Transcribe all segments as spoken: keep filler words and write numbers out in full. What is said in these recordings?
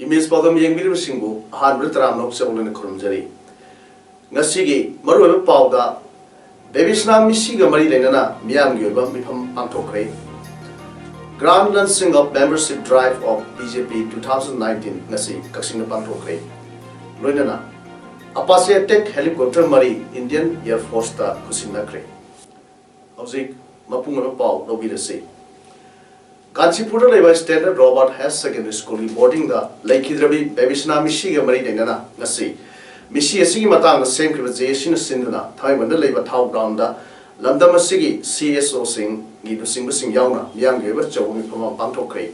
Image ꯄꯥꯎꯗꯝ ꯌꯦꯡꯕꯤꯔꯤꯕꯁꯤꯡꯕꯨ ꯑꯍꯥꯟꯕꯗ ꯇꯔꯥꯝꯅ ꯑꯣꯛꯆꯕ ꯂꯣꯏꯅ ꯈꯨꯔꯨꯝꯖꯔꯤ꯫ ꯉꯁꯤꯒꯤ ꯃꯔꯨꯑꯣꯏꯕ ꯄꯥꯎꯗ ꯕꯦꯕꯤꯁꯅꯥ ꯃꯤꯁꯤꯒ ꯃꯔꯤ ꯂꯩꯅꯅ ꯃꯤꯌꯥꯝꯒꯤ ꯑꯣꯏꯕ ꯃꯤꯐꯝ ꯄꯥꯡꯊꯣꯛꯈ꯭ꯔꯦ꯫ Grand Launching of Membership Drive of B J P two thousand nineteen ꯉꯁꯤ ꯀꯛꯆꯤꯡꯗ ꯄꯥꯡꯊꯣꯛꯈ꯭ꯔꯦ꯫ ꯂꯣꯏꯅꯅ Apache attack helicopter ꯃꯔꯤ Indian Air Forceꯇ ꯈꯨꯠꯁꯤꯟꯅꯈ꯭ꯔꯦ꯫ ꯍꯧꯖꯤꯛ ꯃꯄꯨꯡ ꯑꯣꯏꯕ ꯄꯥꯎ ꯂꯧꯕꯤꯔꯁꯤ꯫ ꯀꯥꯟꯆꯤꯄꯨꯔꯗ ꯂꯩꯕ Standard Robert Higher Secondary Schoolꯒꯤ boardingꯗ ꯂꯩꯈꯤꯗ꯭ꯔꯕꯤ ꯕꯦꯕꯤꯁꯅꯥ ꯃꯤꯁꯤꯒ ꯃꯔꯤ ꯂꯩꯅꯅ ꯉꯁꯤ ꯃꯤꯁꯤ ꯑꯁꯤꯒꯤ ꯃꯇꯥꯡꯗ ꯁꯦꯝꯈꯤꯕ ꯖꯦ ꯑꯦꯁꯤꯅ ꯁꯤꯟꯗꯨꯅ ꯊꯥꯡꯃꯩꯕꯟꯗ ꯂꯩꯕ ꯊꯥꯎ groundꯗ ꯂꯝꯗꯝ ꯑꯁꯤꯒꯤ C S Oꯁꯤꯡꯒꯤ ꯂꯨꯆꯤꯡꯕꯁꯤꯡ ꯌꯥꯎꯅ ꯃꯤꯌꯥꯝꯒꯤ ꯑꯣꯏꯕ ꯑꯆꯧꯕ ꯃꯤꯐꯝ ꯑꯃ ꯄꯥꯡꯊꯣꯛꯈ꯭ꯔꯦ꯫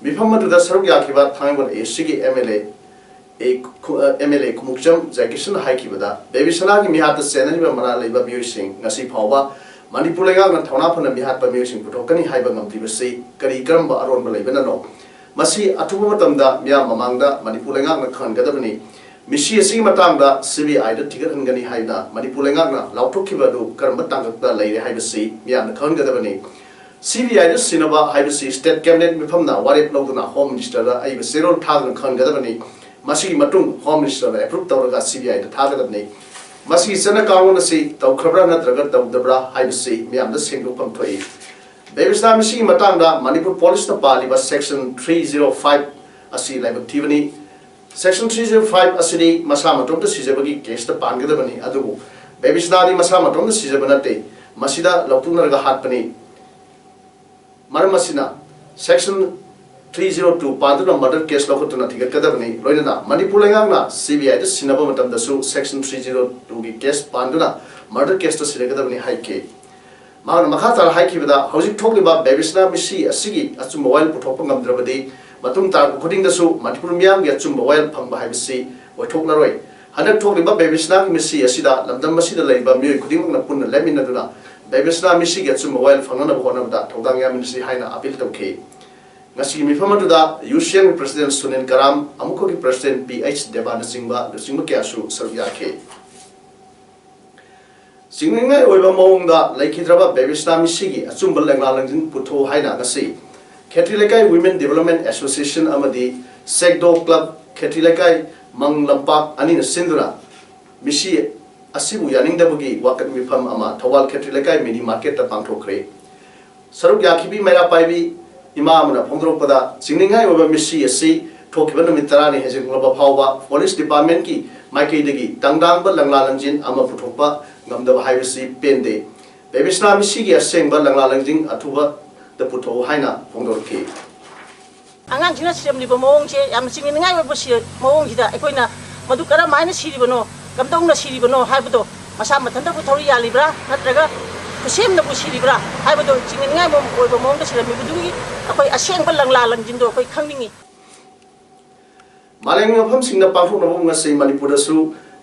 ꯃꯤꯐꯝ ꯑꯗꯨꯗ ꯁꯔꯨꯛ ꯌꯥꯈꯤꯕ ꯊꯥꯡꯃꯩꯕꯟ ACꯒꯤ M L A ꯑꯦ ꯈꯨ-, ꯑ, M L A ꯈꯨꯃꯨꯛꯆꯝ ꯖꯥꯏꯀꯤꯁꯟꯅ ꯍꯥꯏꯈꯤꯕꯗ, ꯕꯦꯕꯤꯁꯅꯥꯒꯤ ꯃꯤꯍꯥꯠꯇ ꯆꯦꯟꯅꯔꯤꯕ ꯃꯅꯥ ꯂꯩꯕ ꯃꯤꯑꯣꯏꯁꯤꯡ ꯉꯁꯤ ꯐꯥꯎꯕ ꯃꯅꯤꯄꯨꯔ ꯂꯩꯉꯥꯛꯅ ꯊꯧꯅꯥ ꯐꯅ ꯃꯤꯍꯥꯠꯄ ꯃꯤꯑꯣꯏꯁꯤꯡ ꯄꯨꯊꯣꯛꯀꯅꯤ ꯍꯥꯏꯕ ꯉꯝꯗ꯭ꯔꯤꯕꯁꯤ ꯀꯔꯤ ꯀꯔꯝꯕ ꯑꯔꯣꯟꯕ ꯂꯩꯕꯅꯅꯣ? ꯃꯁꯤ ꯑꯊꯨꯕ ꯃꯇꯝꯗ ꯃꯤꯌꯥꯝ ꯃꯃꯥꯡꯗ ꯃꯅꯤꯄꯨꯔ ꯂꯩꯉꯥꯛꯅ ꯈꯪꯍꯟꯒꯗꯕꯅꯤ꯫ ꯃꯤꯁꯤ ꯑꯁꯤꯒꯤ ꯃꯇꯥꯡꯗ CBIꯗ ꯊꯤꯒꯠꯍꯟꯒꯅꯤ ꯍꯥꯏꯅ ꯃꯅꯤꯄꯨꯔ ꯂꯩꯉꯥꯛꯅ ꯂꯥꯎꯊꯣꯛꯈꯤꯕ ꯑꯗꯨ ꯀꯔꯝꯕ ꯇꯥꯡꯀꯛꯇ ꯂꯩꯔꯦ ꯍꯥꯏꯕꯁꯤ ꯃꯤꯌꯥꯝꯅ ꯈꯪꯍꯟꯒꯗꯕꯅꯤ꯫ CBIꯗ ꯁꯤꯟꯅꯕ ꯍꯥꯏꯕꯁꯤ State Cabinet ꯃꯤꯐꯝꯅ ꯋꯥꯔꯦꯞ ꯂꯧꯗꯨꯅ Home Ministerꯗ ꯑꯏꯕ ꯆꯦꯔꯣꯜ ꯊꯥꯗꯨꯅ ꯈꯪꯍꯟꯒꯗꯕꯅꯤ꯫ ꯃꯁꯤꯒꯤ ꯃꯇꯨꯡ Home Ministerꯅ approve ꯇꯧꯔꯒ CBIꯗ ꯊꯥꯒꯗꯕꯅꯤ꯫ ꯃꯁꯤꯒꯤ ꯆꯠꯅ ꯀꯥꯡꯂꯣꯟ ꯑꯁꯤ ꯇꯧꯈ꯭ꯔꯕ꯭ꯔꯥ ꯅꯠꯇ꯭ꯔꯒ ꯇꯧꯗꯕ꯭ꯔꯥ ꯍꯥꯏꯕꯁꯤ ꯃꯤꯌꯥꯝꯗ ꯁꯦꯡꯗꯣꯛꯐꯝ ꯊꯣꯛꯏ꯫ ꯕꯦꯕꯤꯁꯅꯥ ꯃꯤꯁꯤꯒꯤ ꯃꯇꯥꯡꯗ ꯃꯅꯤꯄꯨꯔ ꯄꯨꯂꯤꯁꯅ ꯄꯥꯜꯂꯤꯕ Section three zero five ꯑꯁꯤ ꯂꯥꯏꯕꯛ ꯊꯤꯕꯅꯤ꯫ Section three zero five ꯑꯁꯤꯗꯤ ꯃꯁꯥ ꯃꯇꯣꯝꯇ ꯁꯤꯖꯕꯒꯤ caseꯇ ꯄꯥꯟꯒꯗꯕꯅꯤ, ꯑꯗꯨꯕꯨ ꯕꯦꯕꯤꯁꯅꯥꯗꯤ ꯃꯁꯥ ꯃꯇꯣꯝꯇ ꯁꯤꯖꯕ ꯅꯠꯇꯦ, ꯃꯁꯤꯗ ꯂꯧꯊꯣꯛꯅꯔꯒ ꯍꯥꯠꯄꯅꯤ꯫ ꯃꯔꯝ ꯑꯁꯤꯅ Section three zero two ꯄꯥꯟꯗꯨꯅ murder case ꯂꯧꯈꯠꯇꯨꯅ ꯊꯤꯒꯠꯀꯗꯕꯅꯤ꯫ ꯂꯣꯏꯅꯅ ꯃꯅꯤꯄꯨꯔ ꯂꯩꯉꯥꯛꯅ CBIꯗ ꯁꯤꯟꯅꯕ ꯃꯇꯝꯗꯁꯨ Section three zero twoꯒꯤ case ꯄꯥꯟꯗꯨꯅ murder caseꯇ ꯁꯤꯟꯅꯒꯗꯕꯅꯤ ꯍꯥꯏꯈꯤ꯫ ꯃꯍꯥꯛꯅ ꯃꯈꯥ ꯇꯥꯅ ꯍꯥꯏꯈꯤꯕꯗ, ꯍꯧꯖꯤꯛ ꯊꯣꯛꯂꯤꯕ ꯕꯦꯕꯤꯁꯅꯥ ꯃꯤꯁꯤ ꯑꯁꯤꯒꯤ ꯑꯆꯨꯝꯕ ꯋꯥꯌꯦꯜ ꯄꯨꯊꯣꯛꯄ ꯉꯝꯗ꯭ꯔꯕꯗꯤ ꯃꯇꯨꯡ ꯇꯥꯔꯛꯄ ꯈꯨꯗꯤꯡꯗꯁꯨ ꯃꯅꯤꯄꯨꯔ ꯃꯤꯌꯥꯝꯒꯤ ꯑꯆꯨꯝꯕ ꯋꯥꯌꯦꯜ ꯐꯪꯕ ꯍꯥꯏꯕꯁꯤ ꯑꯣꯏꯊꯣꯛꯂꯔꯣꯏ꯫ ꯍꯟꯗꯛ ꯊꯣꯛꯂꯤꯕ ꯕꯦꯕꯤꯁꯅꯥꯒꯤ ꯃꯤꯠꯁꯤ ꯑꯁꯤꯗ ꯂꯝꯗꯝ ꯑꯁꯤꯗ ꯂꯩꯔꯤꯕ ꯃꯤꯑꯣꯏ ꯈꯨꯗꯤꯡꯃꯛꯅ ꯄꯨꯟꯅ ꯂꯦꯞꯃꯤꯟꯅꯗꯨꯅ ꯕꯦꯕꯤꯁꯅꯥ ꯃꯤꯠꯁꯤꯒꯤ ꯑꯆꯨꯝꯕ ꯋꯥꯌꯦꯜ ꯐꯪꯅꯅꯕ ꯍꯣꯠꯅꯕꯗ ꯊꯧꯗꯥꯡ ꯌꯥꯃꯤꯟꯅꯁꯤ ꯍꯥꯏꯅ ꯑꯄꯤꯜ ꯇꯧꯈꯤ꯫ ꯉꯁꯤꯒꯤ ꯃꯤꯐꯝ ꯑꯗꯨꯗ ꯌꯨ ꯁꯤ ꯑꯦꯟꯒꯤ ꯄ꯭ꯔꯁꯤꯗꯦꯟ ꯁꯨꯅꯤꯜ ꯀꯔꯥꯝ, ꯑꯃꯨꯛꯈꯣꯒꯤ ꯄ꯭ꯔꯁꯤꯗꯦꯟ ꯄꯤ ꯑꯩꯆ ꯗꯦꯕꯥꯅꯆꯤꯡꯕ ꯂꯨꯆꯤꯡꯕ ꯀꯌꯥꯁꯨ ꯁꯔꯨꯛ ꯌꯥꯈꯤ꯫ ꯆꯤꯡꯅꯅꯤꯡꯉꯥꯏ ꯑꯣꯏꯕ ꯃꯑꯣꯡꯗ ꯂꯩꯈꯤꯗ꯭ꯔꯕ ꯕꯦꯕꯤꯁꯅꯥ ꯃꯤꯠꯁꯤꯒꯤ ꯑꯆꯨꯝꯕ ꯂꯪꯂꯥ ꯂꯪꯖꯤꯟ ꯄꯨꯊꯣꯛꯎ ꯍꯥꯏꯅ ꯉꯁꯤ ꯈꯦꯇ꯭ꯔꯤ ꯂꯩꯀꯥꯏ Women Development Association ꯑꯃꯗꯤ ꯁꯦꯛꯗꯣ ꯀ꯭ꯂꯕ ꯈꯦꯇ꯭ꯔꯤ ꯂꯩꯀꯥꯏ ꯃꯪ ꯂꯝꯄꯥꯛ ꯑꯅꯤꯅ ꯁꯤꯟꯗꯨꯅ ꯃꯤꯠꯁꯤ ꯑꯁꯤꯕꯨ ꯌꯥꯅꯤꯡꯗꯕꯒꯤ ꯋꯥꯀꯠ ꯃꯤꯐꯝ ꯑꯃ ꯊꯧꯕꯥꯜ ꯈꯦꯇ꯭ꯔꯤ ꯂꯩꯀꯥꯏ ꯃꯤꯅꯤ ꯃꯥꯔꯀꯦꯠꯇ ꯄꯥꯡꯊꯣꯛꯈ꯭ꯔꯦ꯫ ꯁꯔꯨꯛ ꯌꯥꯈꯤꯕꯤ ꯃꯩꯔꯥ ꯄꯥꯏꯕꯤ ꯏꯃꯥ ꯑꯃꯅ ꯐꯣꯡꯗꯣꯔꯛꯄꯗ, ꯆꯤꯡꯅꯤꯡꯉꯥꯏ ꯑꯣꯏꯕ ꯃꯤꯠꯁꯤ ꯑꯁꯤ ꯊꯣꯛꯈꯤꯕ ꯅꯨꯃꯤꯠ ꯇꯔꯥꯅꯤ ꯍꯦꯟꯖꯤꯟꯂꯕ ꯐꯥꯎꯕ ꯄꯨꯂꯤꯁ ꯗꯤꯄꯥꯔꯠꯃꯦꯟꯠꯀꯤ ꯃꯥꯏꯀꯩꯗꯒꯤ ꯇꯪꯗꯥꯡꯕ ꯂꯪꯂꯥ ꯂꯪꯖꯤꯟ ꯑꯃ ꯄꯨꯊꯣꯛꯄ ꯉꯝꯗꯕ ꯍꯥꯏꯕꯁꯤ ꯄꯦꯟꯗꯦ꯫ ꯕꯦꯕꯤꯁꯅꯥ ꯃꯤꯠꯁꯤꯒꯤ ꯑꯁꯦꯡꯕ ꯂꯪꯂꯥ ꯂꯪꯖꯤꯟ ꯑꯊꯨꯕꯗ ꯄꯨꯊꯣꯛꯎ ꯍꯥꯏꯅ ꯐꯣꯡꯗꯣꯔꯛꯈꯤ꯫ ꯑꯉꯥꯡꯁꯤꯅ ꯁꯤꯔꯝꯂꯤꯕ ꯃꯑꯣꯡꯁꯦ ꯌꯥꯝꯅ ꯆꯤꯡꯅꯅꯤꯡꯉꯥꯏ ꯑꯣꯏꯕ ꯁꯤ-, ꯃꯑꯣꯡꯁꯤꯗ ꯑꯩꯈꯣꯏꯅ ꯃꯗꯨ ꯀꯔꯝ ꯍꯥꯏꯅ ꯁꯤꯔꯤꯕꯅꯣ, ꯀꯝꯗꯧꯅ ꯁꯤꯔꯤꯕꯅꯣ ꯍꯥꯏꯕꯗꯣ, ꯃꯁꯥ ꯃꯊꯟꯇꯕꯨ ꯊꯧꯔꯤ ꯌꯥꯜꯂꯤꯕ꯭ꯔꯥ, ꯅꯠꯇ꯭ꯔꯒ ꯈꯨꯠꯁꯦꯝꯅꯕꯨ ꯁꯤꯔꯤꯕ꯭ꯔꯥ ꯍꯥꯏꯕꯗꯣ, ꯆꯤꯡꯅꯅꯤꯡꯉꯥꯏ ꯑꯣꯏꯕ ꯃꯑꯣꯡꯗ ꯁꯤꯔꯝꯃꯤꯕꯗꯨꯒꯤ ꯑꯩꯈꯣꯏ ꯑꯁꯦꯡꯕ ꯂꯪꯂꯥ ꯂꯪꯖꯤꯟꯗꯣ ꯑꯩꯈꯣꯏ ꯈꯪꯅꯤꯡꯉꯤ꯫ ꯃꯥꯂꯦꯝꯒꯤ ꯃꯐꯝꯁꯤꯡꯗ ꯄꯥꯡꯊꯣꯛꯅꯕ ꯉꯁꯤ ꯃꯅꯤꯄꯨꯔꯗꯁꯨ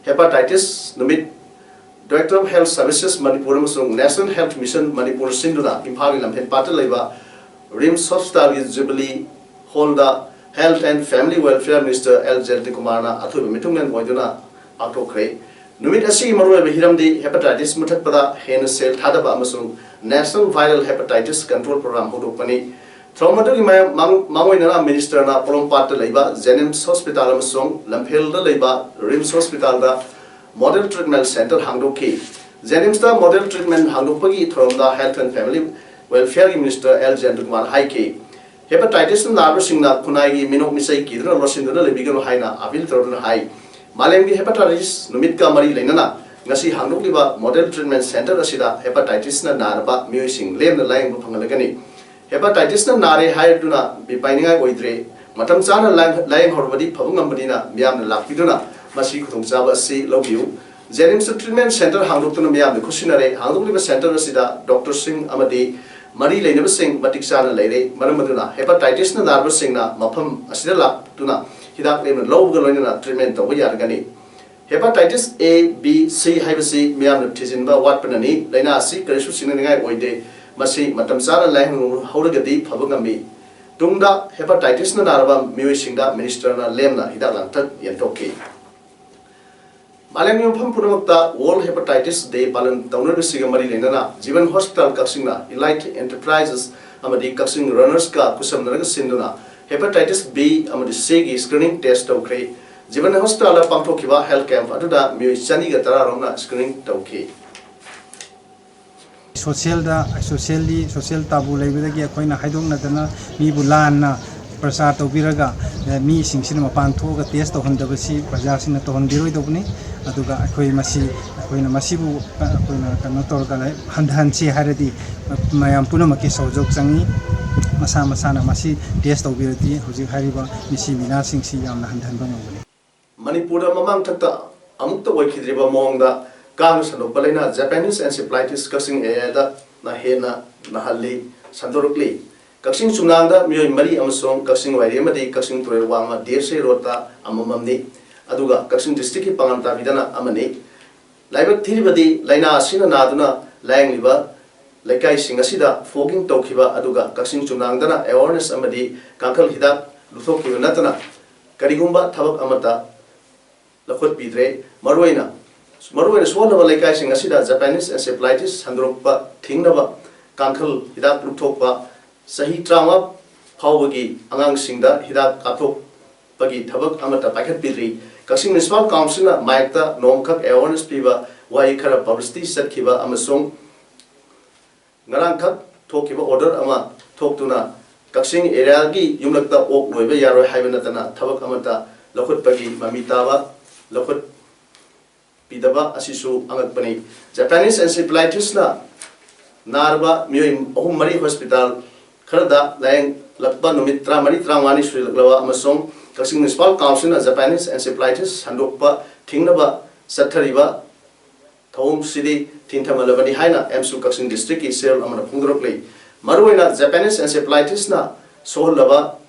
ꯍꯦꯄꯥꯇꯥꯏꯇꯤꯁ ꯅꯨꯃꯤꯠ Director of Health Services Manipur ꯑꯃꯁꯨꯡ National Health Mission ꯃꯅꯤꯄꯨꯔ ꯁꯤꯟꯗꯨꯅ ꯏꯝꯐꯥꯜꯒꯤ ꯂꯝꯐꯦꯜ ꯄꯥꯠꯇ ꯂꯩꯕ ꯔꯤꯝꯁ ꯍꯣꯁꯄꯤꯇꯥꯜꯒꯤ ꯖꯨꯕꯤꯂꯤ ꯍꯣꯜꯗ Health and Family Welfare Minister L ꯖꯌꯟꯇꯀꯨꯃꯥꯔꯅ ꯑꯊꯣꯏꯕ ꯃꯤꯊꯨꯡꯂꯦꯟ ꯑꯣꯏꯗꯨꯅ ꯄꯥꯡꯊꯣꯛꯈ꯭ꯔꯦ꯫ ꯅꯨꯃꯤꯠ ꯑꯁꯤꯒꯤ ꯃꯔꯨꯑꯣꯏꯕ ꯍꯤꯔꯝꯗꯤ ꯍꯦꯄꯥꯇꯥꯏꯇꯤꯁ ꯃꯨꯊꯠꯄꯗ ꯍꯦꯟꯅ ꯁꯦꯜ ꯊꯥꯗꯕ ꯑꯃꯁꯨꯡ National Viral Hepatitis Control Program ꯍꯧꯗꯣꯛꯄꯅꯤ꯫ ꯊꯧꯔꯝ ꯑꯗꯨꯒꯤ ꯃꯌꯥꯝ-, ꯃꯥꯡ-, ꯃꯥꯡꯑꯣꯏꯅꯅ ꯃꯤꯅꯤꯁꯇꯔꯅ ꯄꯣꯔꯣꯝꯄꯥꯠꯇ ꯂꯩꯕ ꯖꯦꯅꯤꯝꯁ ꯍꯣꯁꯄꯤꯇꯥꯜ ꯑꯃꯁꯨꯡ ꯂꯝꯐꯦꯜꯗ ꯂꯩꯕ ꯔꯤꯝꯁ ꯍꯣꯁꯄꯤꯇꯥꯜꯗ ꯃꯣꯗꯦꯜ ꯇ꯭ꯔꯤꯠꯃꯦꯟ ꯁꯦꯟꯇꯔ ꯍꯥꯡꯗꯣꯛꯈꯤ꯫ ꯖꯦꯅꯤꯝꯁꯇ ꯃꯣꯗꯦꯜ ꯇ꯭ꯔꯤꯠꯃꯦꯟ ꯍꯥꯡꯗꯣꯛꯄꯒꯤ ꯊꯧꯔꯝꯗ Health and Family Welfareꯒꯤ ꯃꯤꯅꯤꯁꯇꯔ ꯑꯦꯜ ꯖꯌꯟꯇꯀꯨꯃꯥꯔ ꯍꯥꯏꯈꯤ, ꯍꯦꯄꯥꯇꯥꯏꯇꯤꯁꯅ ꯅꯥꯔꯕꯁꯤꯡꯅ ꯈꯨꯟꯅꯥꯏꯒꯤ ꯃꯤꯅꯣꯛ ꯃꯤꯆꯩ ꯀꯤꯗꯨꯅ ꯂꯣꯠꯁꯤꯟꯗꯨꯅ ꯂꯩꯕꯤꯒꯅꯨ ꯍꯥꯏꯅ ꯑꯄꯤꯜ ꯇꯧꯗꯨꯅ ꯍꯥꯏ꯫ ꯃꯥꯂꯦꯝꯒꯤ ꯍꯦꯄꯥꯇꯥꯏꯇꯤꯁ ꯅꯨꯃꯤꯠꯀ ꯃꯔꯤ ꯂꯩꯅꯅ ꯉꯁꯤ ꯍꯥꯡꯗꯣꯛꯂꯤꯕ ꯃꯣꯗꯦꯜ ꯇ꯭ꯔꯤꯠꯃꯦꯟ ꯁꯦꯟꯇꯔ ꯑꯁꯤꯗ ꯍꯦꯄꯥꯇꯥꯏꯇꯤꯁꯅ ꯅꯥꯔꯕ ꯃꯤꯑꯣꯏꯁꯤꯡ ꯂꯦꯝꯅ ꯂꯥꯌꯦꯡꯕ ꯐꯪꯍꯜꯂꯒꯅꯤ꯫ ꯍꯦꯄꯥꯇꯥꯏꯇꯤꯁꯅ ꯅꯥꯔꯦ ꯍꯥꯏꯗꯨꯅ ꯃꯤꯄꯥꯏꯅꯤꯡꯉꯥꯏ ꯑꯣꯏꯗ꯭ꯔꯦ꯫ ꯃꯇꯝ ꯆꯥꯅ ꯂꯥꯌꯦꯡ-, ꯂꯥꯌꯦꯡꯍꯧꯔꯕꯗꯤ ꯐꯕ ꯉꯝꯕꯅꯤꯅ ꯃꯤꯌꯥꯝꯅ ꯂꯥꯛꯄꯤꯗꯨꯅ ꯃꯁꯤꯒꯤ ꯈꯨꯗꯣꯡꯆꯥꯕ ꯑꯁꯤ ꯂꯧꯕꯤꯌꯨ꯫ ꯖꯦꯅꯤꯝꯁꯇ ꯇ꯭ꯔꯤꯠꯃꯦꯟ ꯁꯦꯟꯇꯔ ꯍꯥꯡꯗꯣꯛꯇꯨꯅ ꯃꯤꯌꯥꯝꯅ ꯈꯨꯠꯁꯤꯟꯅꯔꯦ꯫ ꯍꯥꯡꯗꯣꯛꯂꯤꯕ ꯁꯦꯟꯇꯔ ꯑꯁꯤꯗ ꯗꯣꯛꯇꯔꯁꯤꯡ ꯑꯃꯗꯤ ꯃꯔꯤ ꯂꯩꯅꯕꯁꯤꯡ ꯃꯇꯤꯛ ꯆꯥꯅ ꯂꯩꯔꯦ꯫ ꯃꯔꯝ ꯑꯗꯨꯅ hepatitis ꯅ ꯅꯥꯔꯕꯁꯤꯡꯅ ꯃꯐꯝ ꯑꯁꯤꯗ ꯂꯥꯛꯇꯨꯅ ꯍꯤꯗꯥꯛ ꯂꯦꯝꯅ ꯂꯧꯕꯒ ꯂꯣꯏꯅꯅ treatment ꯇꯧꯕ ꯌꯥꯔꯒꯅꯤ꯫ Hepatitis A, B, C ꯍꯥꯏꯕꯁꯤ ꯃꯤꯌꯥꯝꯅ ꯊꯤꯖꯤꯟꯕ ꯋꯥꯠꯄꯅꯅꯤ꯫ ꯂꯥꯏꯅꯥ ꯑꯁꯤ ꯀꯔꯤꯁꯨ ꯆꯤꯡꯅꯅꯤꯡꯉꯥꯏ ꯑꯣꯏꯗꯦ꯫ ꯃꯁꯤ ꯃꯇꯝ ꯆꯥꯅ ꯂꯥꯌꯦꯡꯍꯧꯔꯒꯗꯤ ꯐꯕ ꯉꯝꯃꯤ꯫ ꯇꯨꯡꯗ hepatitis ꯅ ꯅꯥꯔꯕ ꯃꯤꯑꯣꯏꯁꯤꯡꯗ minister ꯅ ꯂꯦꯝꯅ ꯍꯤꯗꯥꯛ ꯂꯥꯡꯊꯛ ꯌꯦꯟꯊꯣꯛꯈꯤ꯫ ꯃꯥꯂꯦꯝꯒꯤ ꯃꯐꯝ ꯄꯨꯝꯅꯃꯛꯇ World Hepatitis Day ꯄꯥꯂꯟ ꯇꯧꯅꯔꯤꯕꯁꯤꯒ ꯃꯔꯤ ꯂꯩꯅꯅ ꯖꯤꯕꯟ ꯍꯣꯁꯄꯤꯇꯥꯜ ꯀꯛꯆꯤꯡꯅ Elite Enterprises ꯑꯃꯗꯤ ꯀꯛꯆꯤꯡ Runners ꯀ ꯈꯨꯠꯁꯝꯅꯔꯒ ꯁꯤꯟꯗꯨꯅ hepatitis B ꯑꯃꯗꯤ C ꯒꯤ screening test ꯇꯧꯈ꯭ꯔꯦ꯫ ꯖꯤꯕꯟ ꯍꯣꯁꯄꯤꯇꯥꯜꯗ ꯄꯥꯡꯊꯣꯛꯈꯤꯕ health camp ꯑꯗꯨꯗ ꯃꯤꯑꯣꯏ ꯆꯅꯤꯒ ꯇꯔꯥ ꯔꯣꯝꯅ screening ꯇꯧꯈꯤ꯫ Social ꯗ, socially, social taboo ꯂꯩꯕꯗꯒꯤ ꯑꯩꯈꯣꯏꯅ ꯍꯥꯏꯗꯣꯛꯅꯗꯅ ꯃꯤꯕꯨ ꯂꯥꯟꯅ ꯄ꯭ꯔꯆꯥꯔ ꯇꯧꯕꯤꯔꯒ, ꯑꯦ, ꯃꯤꯁꯤꯡꯁꯤꯅ ꯃꯄꯥꯟ ꯊꯣꯛꯑꯒ test ꯇꯧꯍꯟꯗꯕꯁꯤ ꯄ꯭ꯔꯖꯥꯁꯤꯡꯅ ꯇꯧꯍꯟꯕꯤꯔꯣꯏꯗꯧꯕꯅꯤ꯫ ꯑꯗꯨꯒ ꯑꯩꯈꯣꯏ ꯃꯁꯤ, ꯑꯩꯈꯣꯏꯅ ꯃꯁꯤꯕꯨ, ꯑ, ꯑꯩꯈꯣꯏꯅ ꯀꯩꯅꯣ ꯇꯧꯔꯒ ꯂꯩ-, ꯍꯟꯊꯍꯟꯁꯤ ꯍꯥꯏꯔꯗꯤ ꯃꯌꯥꯝ ꯄꯨꯝꯅꯃꯛꯀꯤ ꯁꯍꯌꯣꯒ ꯆꯪꯏ꯫ ꯃꯁꯥ ꯃꯁꯥꯅ ꯃꯁꯤ test ꯇꯧꯕꯤꯔꯗꯤ ꯍꯧꯖꯤꯛ ꯍꯥꯏꯔꯤꯕ ꯃꯤꯁꯤ ꯃꯤꯅꯥꯁꯤꯡꯁꯤ ꯌꯥꯝꯅ ꯍꯟꯊꯍꯟꯕ ꯉꯝꯒꯅꯤ꯫ ꯃꯅꯤꯄꯨꯔꯗ ꯃꯃꯥꯡꯊꯛꯇ ꯑꯃꯨꯛꯇ ꯑꯣꯏꯈꯤꯗ꯭ꯔꯤꯕ ꯃꯑꯣꯡꯗ ꯀꯥꯡꯅ ꯁꯟꯗꯣꯛꯄ ꯂꯥꯏꯅꯥ Japanese encephalitis ꯀꯛꯆꯤꯡ area ꯗ ꯅ ꯍꯦꯟꯅ ꯅꯥꯍꯜꯂꯤ, ꯁꯟꯗꯣꯔꯛꯂꯤ꯫ ꯀꯛꯆꯤꯡ ꯆꯨꯝꯅꯥꯡꯗ ꯃꯤꯑꯣꯏ ꯃꯔꯤ ꯑꯃꯁꯨꯡ ꯀꯛꯆꯤꯡ ꯋꯥꯏꯔꯤ ꯑꯃꯗꯤ ꯀꯛꯆꯤꯡ ꯇꯨꯔꯦꯜ ꯋꯥꯡꯃ D S A road ꯇ ꯑꯃꯃꯝꯅꯤ꯫ ꯑꯗꯨꯒ ꯀꯛꯆꯤꯡ district ꯀꯤ ꯄꯥꯉꯟ ꯇꯥꯕꯤꯗꯅ ꯑꯃꯅꯤ꯫ ꯂꯥꯏꯕꯛ ꯊꯤꯔꯤꯕꯗꯤ ꯂꯥꯏꯅꯥ ꯑꯁꯤꯅ ꯅꯥꯗꯨꯅ ꯂꯥꯌꯦꯡꯂꯤꯕ ꯂꯩꯀꯥꯏꯁꯤꯡ ꯑꯁꯤꯗ fogging ꯇꯧꯈꯤꯕ ꯑꯗꯨꯒ ꯀꯛꯆꯤꯡ ꯆꯨꯝꯅꯥꯡꯗꯅ awareness ꯑꯃꯗꯤ ꯀꯥꯡꯈꯜ ꯍꯤꯗꯥꯛ ꯂꯨꯊꯣꯛꯈꯤꯕ ꯅꯠꯇꯅ ꯀꯔꯤꯒꯨꯝꯕ ꯊꯕꯛ ꯑꯃꯠꯇ ꯂꯧꯈꯠꯄꯤꯗ꯭ꯔꯦ꯫ ꯃꯔꯨꯑꯣꯏꯅ, ꯃꯔꯨꯑꯣꯏꯅ ꯁꯣꯟꯅꯕ ꯂꯩꯀꯥꯏꯁꯤꯡ ꯑꯁꯤꯗ Japanese encephalitis ꯁꯟꯗꯣꯔꯛꯄ ꯊꯤꯡꯅꯕ ꯀꯥꯡꯈꯜ ꯍꯤꯗꯥꯛ ꯂꯨꯞꯊꯣꯛꯄ, ꯆꯍꯤ ꯇꯔꯥꯃꯉꯥ ꯐꯥꯎꯕꯒꯤ ꯑꯉꯥꯡꯁꯤꯡꯗ ꯍꯤꯗꯥꯛ ꯀꯥꯞꯊꯣꯛꯄꯒꯤ ꯊꯕꯛ ꯑꯃꯠꯇ ꯄꯥꯏꯈꯠꯄꯤꯗ꯭ꯔꯤ꯫ ꯀꯛꯆꯤꯡ Municipal Council ꯅ ꯃꯥꯏꯛꯇ ꯅꯣꯡꯃꯈꯛ awareness ꯄꯤꯕ ꯋꯥꯍꯩ ꯈꯔ publicity ꯆꯠꯈꯤꯕ ꯑꯃꯁꯨꯡ ꯉꯔꯥꯡꯈꯛ ꯊꯣꯛꯈꯤꯕ order ꯑꯃ ꯊꯣꯛꯇꯨꯅ ꯀꯛꯆꯤꯡ area ꯒꯤ ꯌꯨꯝꯂꯛꯇ ꯑꯣꯛ ꯂꯣꯏꯕ ꯌꯥꯔꯣꯏ ꯍꯥꯏꯕ ꯅꯠꯇꯅ ꯊꯕꯛ ꯑꯃꯠꯇ ꯂꯧꯈꯠꯄꯒꯤ ꯃꯃꯤ ꯇꯥꯕ ꯂꯧꯈꯠꯄꯤꯗꯕ ꯑꯁꯤꯁꯨ ꯑꯉꯛꯄꯅꯤ꯫ Japanese encephalitis ꯅ ꯅꯥꯔꯕ ꯃꯤꯑꯣꯏ ꯑꯍꯨꯝ ꯃꯔꯤ hospital ꯈꯔꯗ ꯂꯥꯌꯦꯡꯂꯛꯄ ꯅꯨꯃꯤꯠ ꯇꯔꯥꯃꯔꯤ ꯇꯔꯥꯃꯉꯥꯅꯤ ꯁꯨꯖꯤꯜꯂꯛꯂꯕ ꯑꯃꯁꯨꯡ ꯀꯛꯆꯤꯡ Municipal Council ꯅ Japanese encephalitis ꯁꯟꯗꯣꯛꯄ ꯊꯤꯡꯅꯕ ꯆꯠꯊꯔꯤꯕ ꯊꯧꯑꯣꯡꯁꯤꯗꯤ ꯊꯤꯡꯊꯃꯜꯂꯕꯅꯤ ꯍꯥꯏꯅ ꯑꯦꯝꯁꯨ ꯀꯛꯆꯤꯡ district ꯀꯤ ꯆꯦꯔꯣꯜ ꯑꯃꯅ ꯐꯣꯡꯗꯣꯔꯛꯂꯤ꯫ ꯃꯔꯨꯑꯣꯏꯅ Japanese encephalitisꯅ ꯁꯣꯛꯍꯜꯂꯕ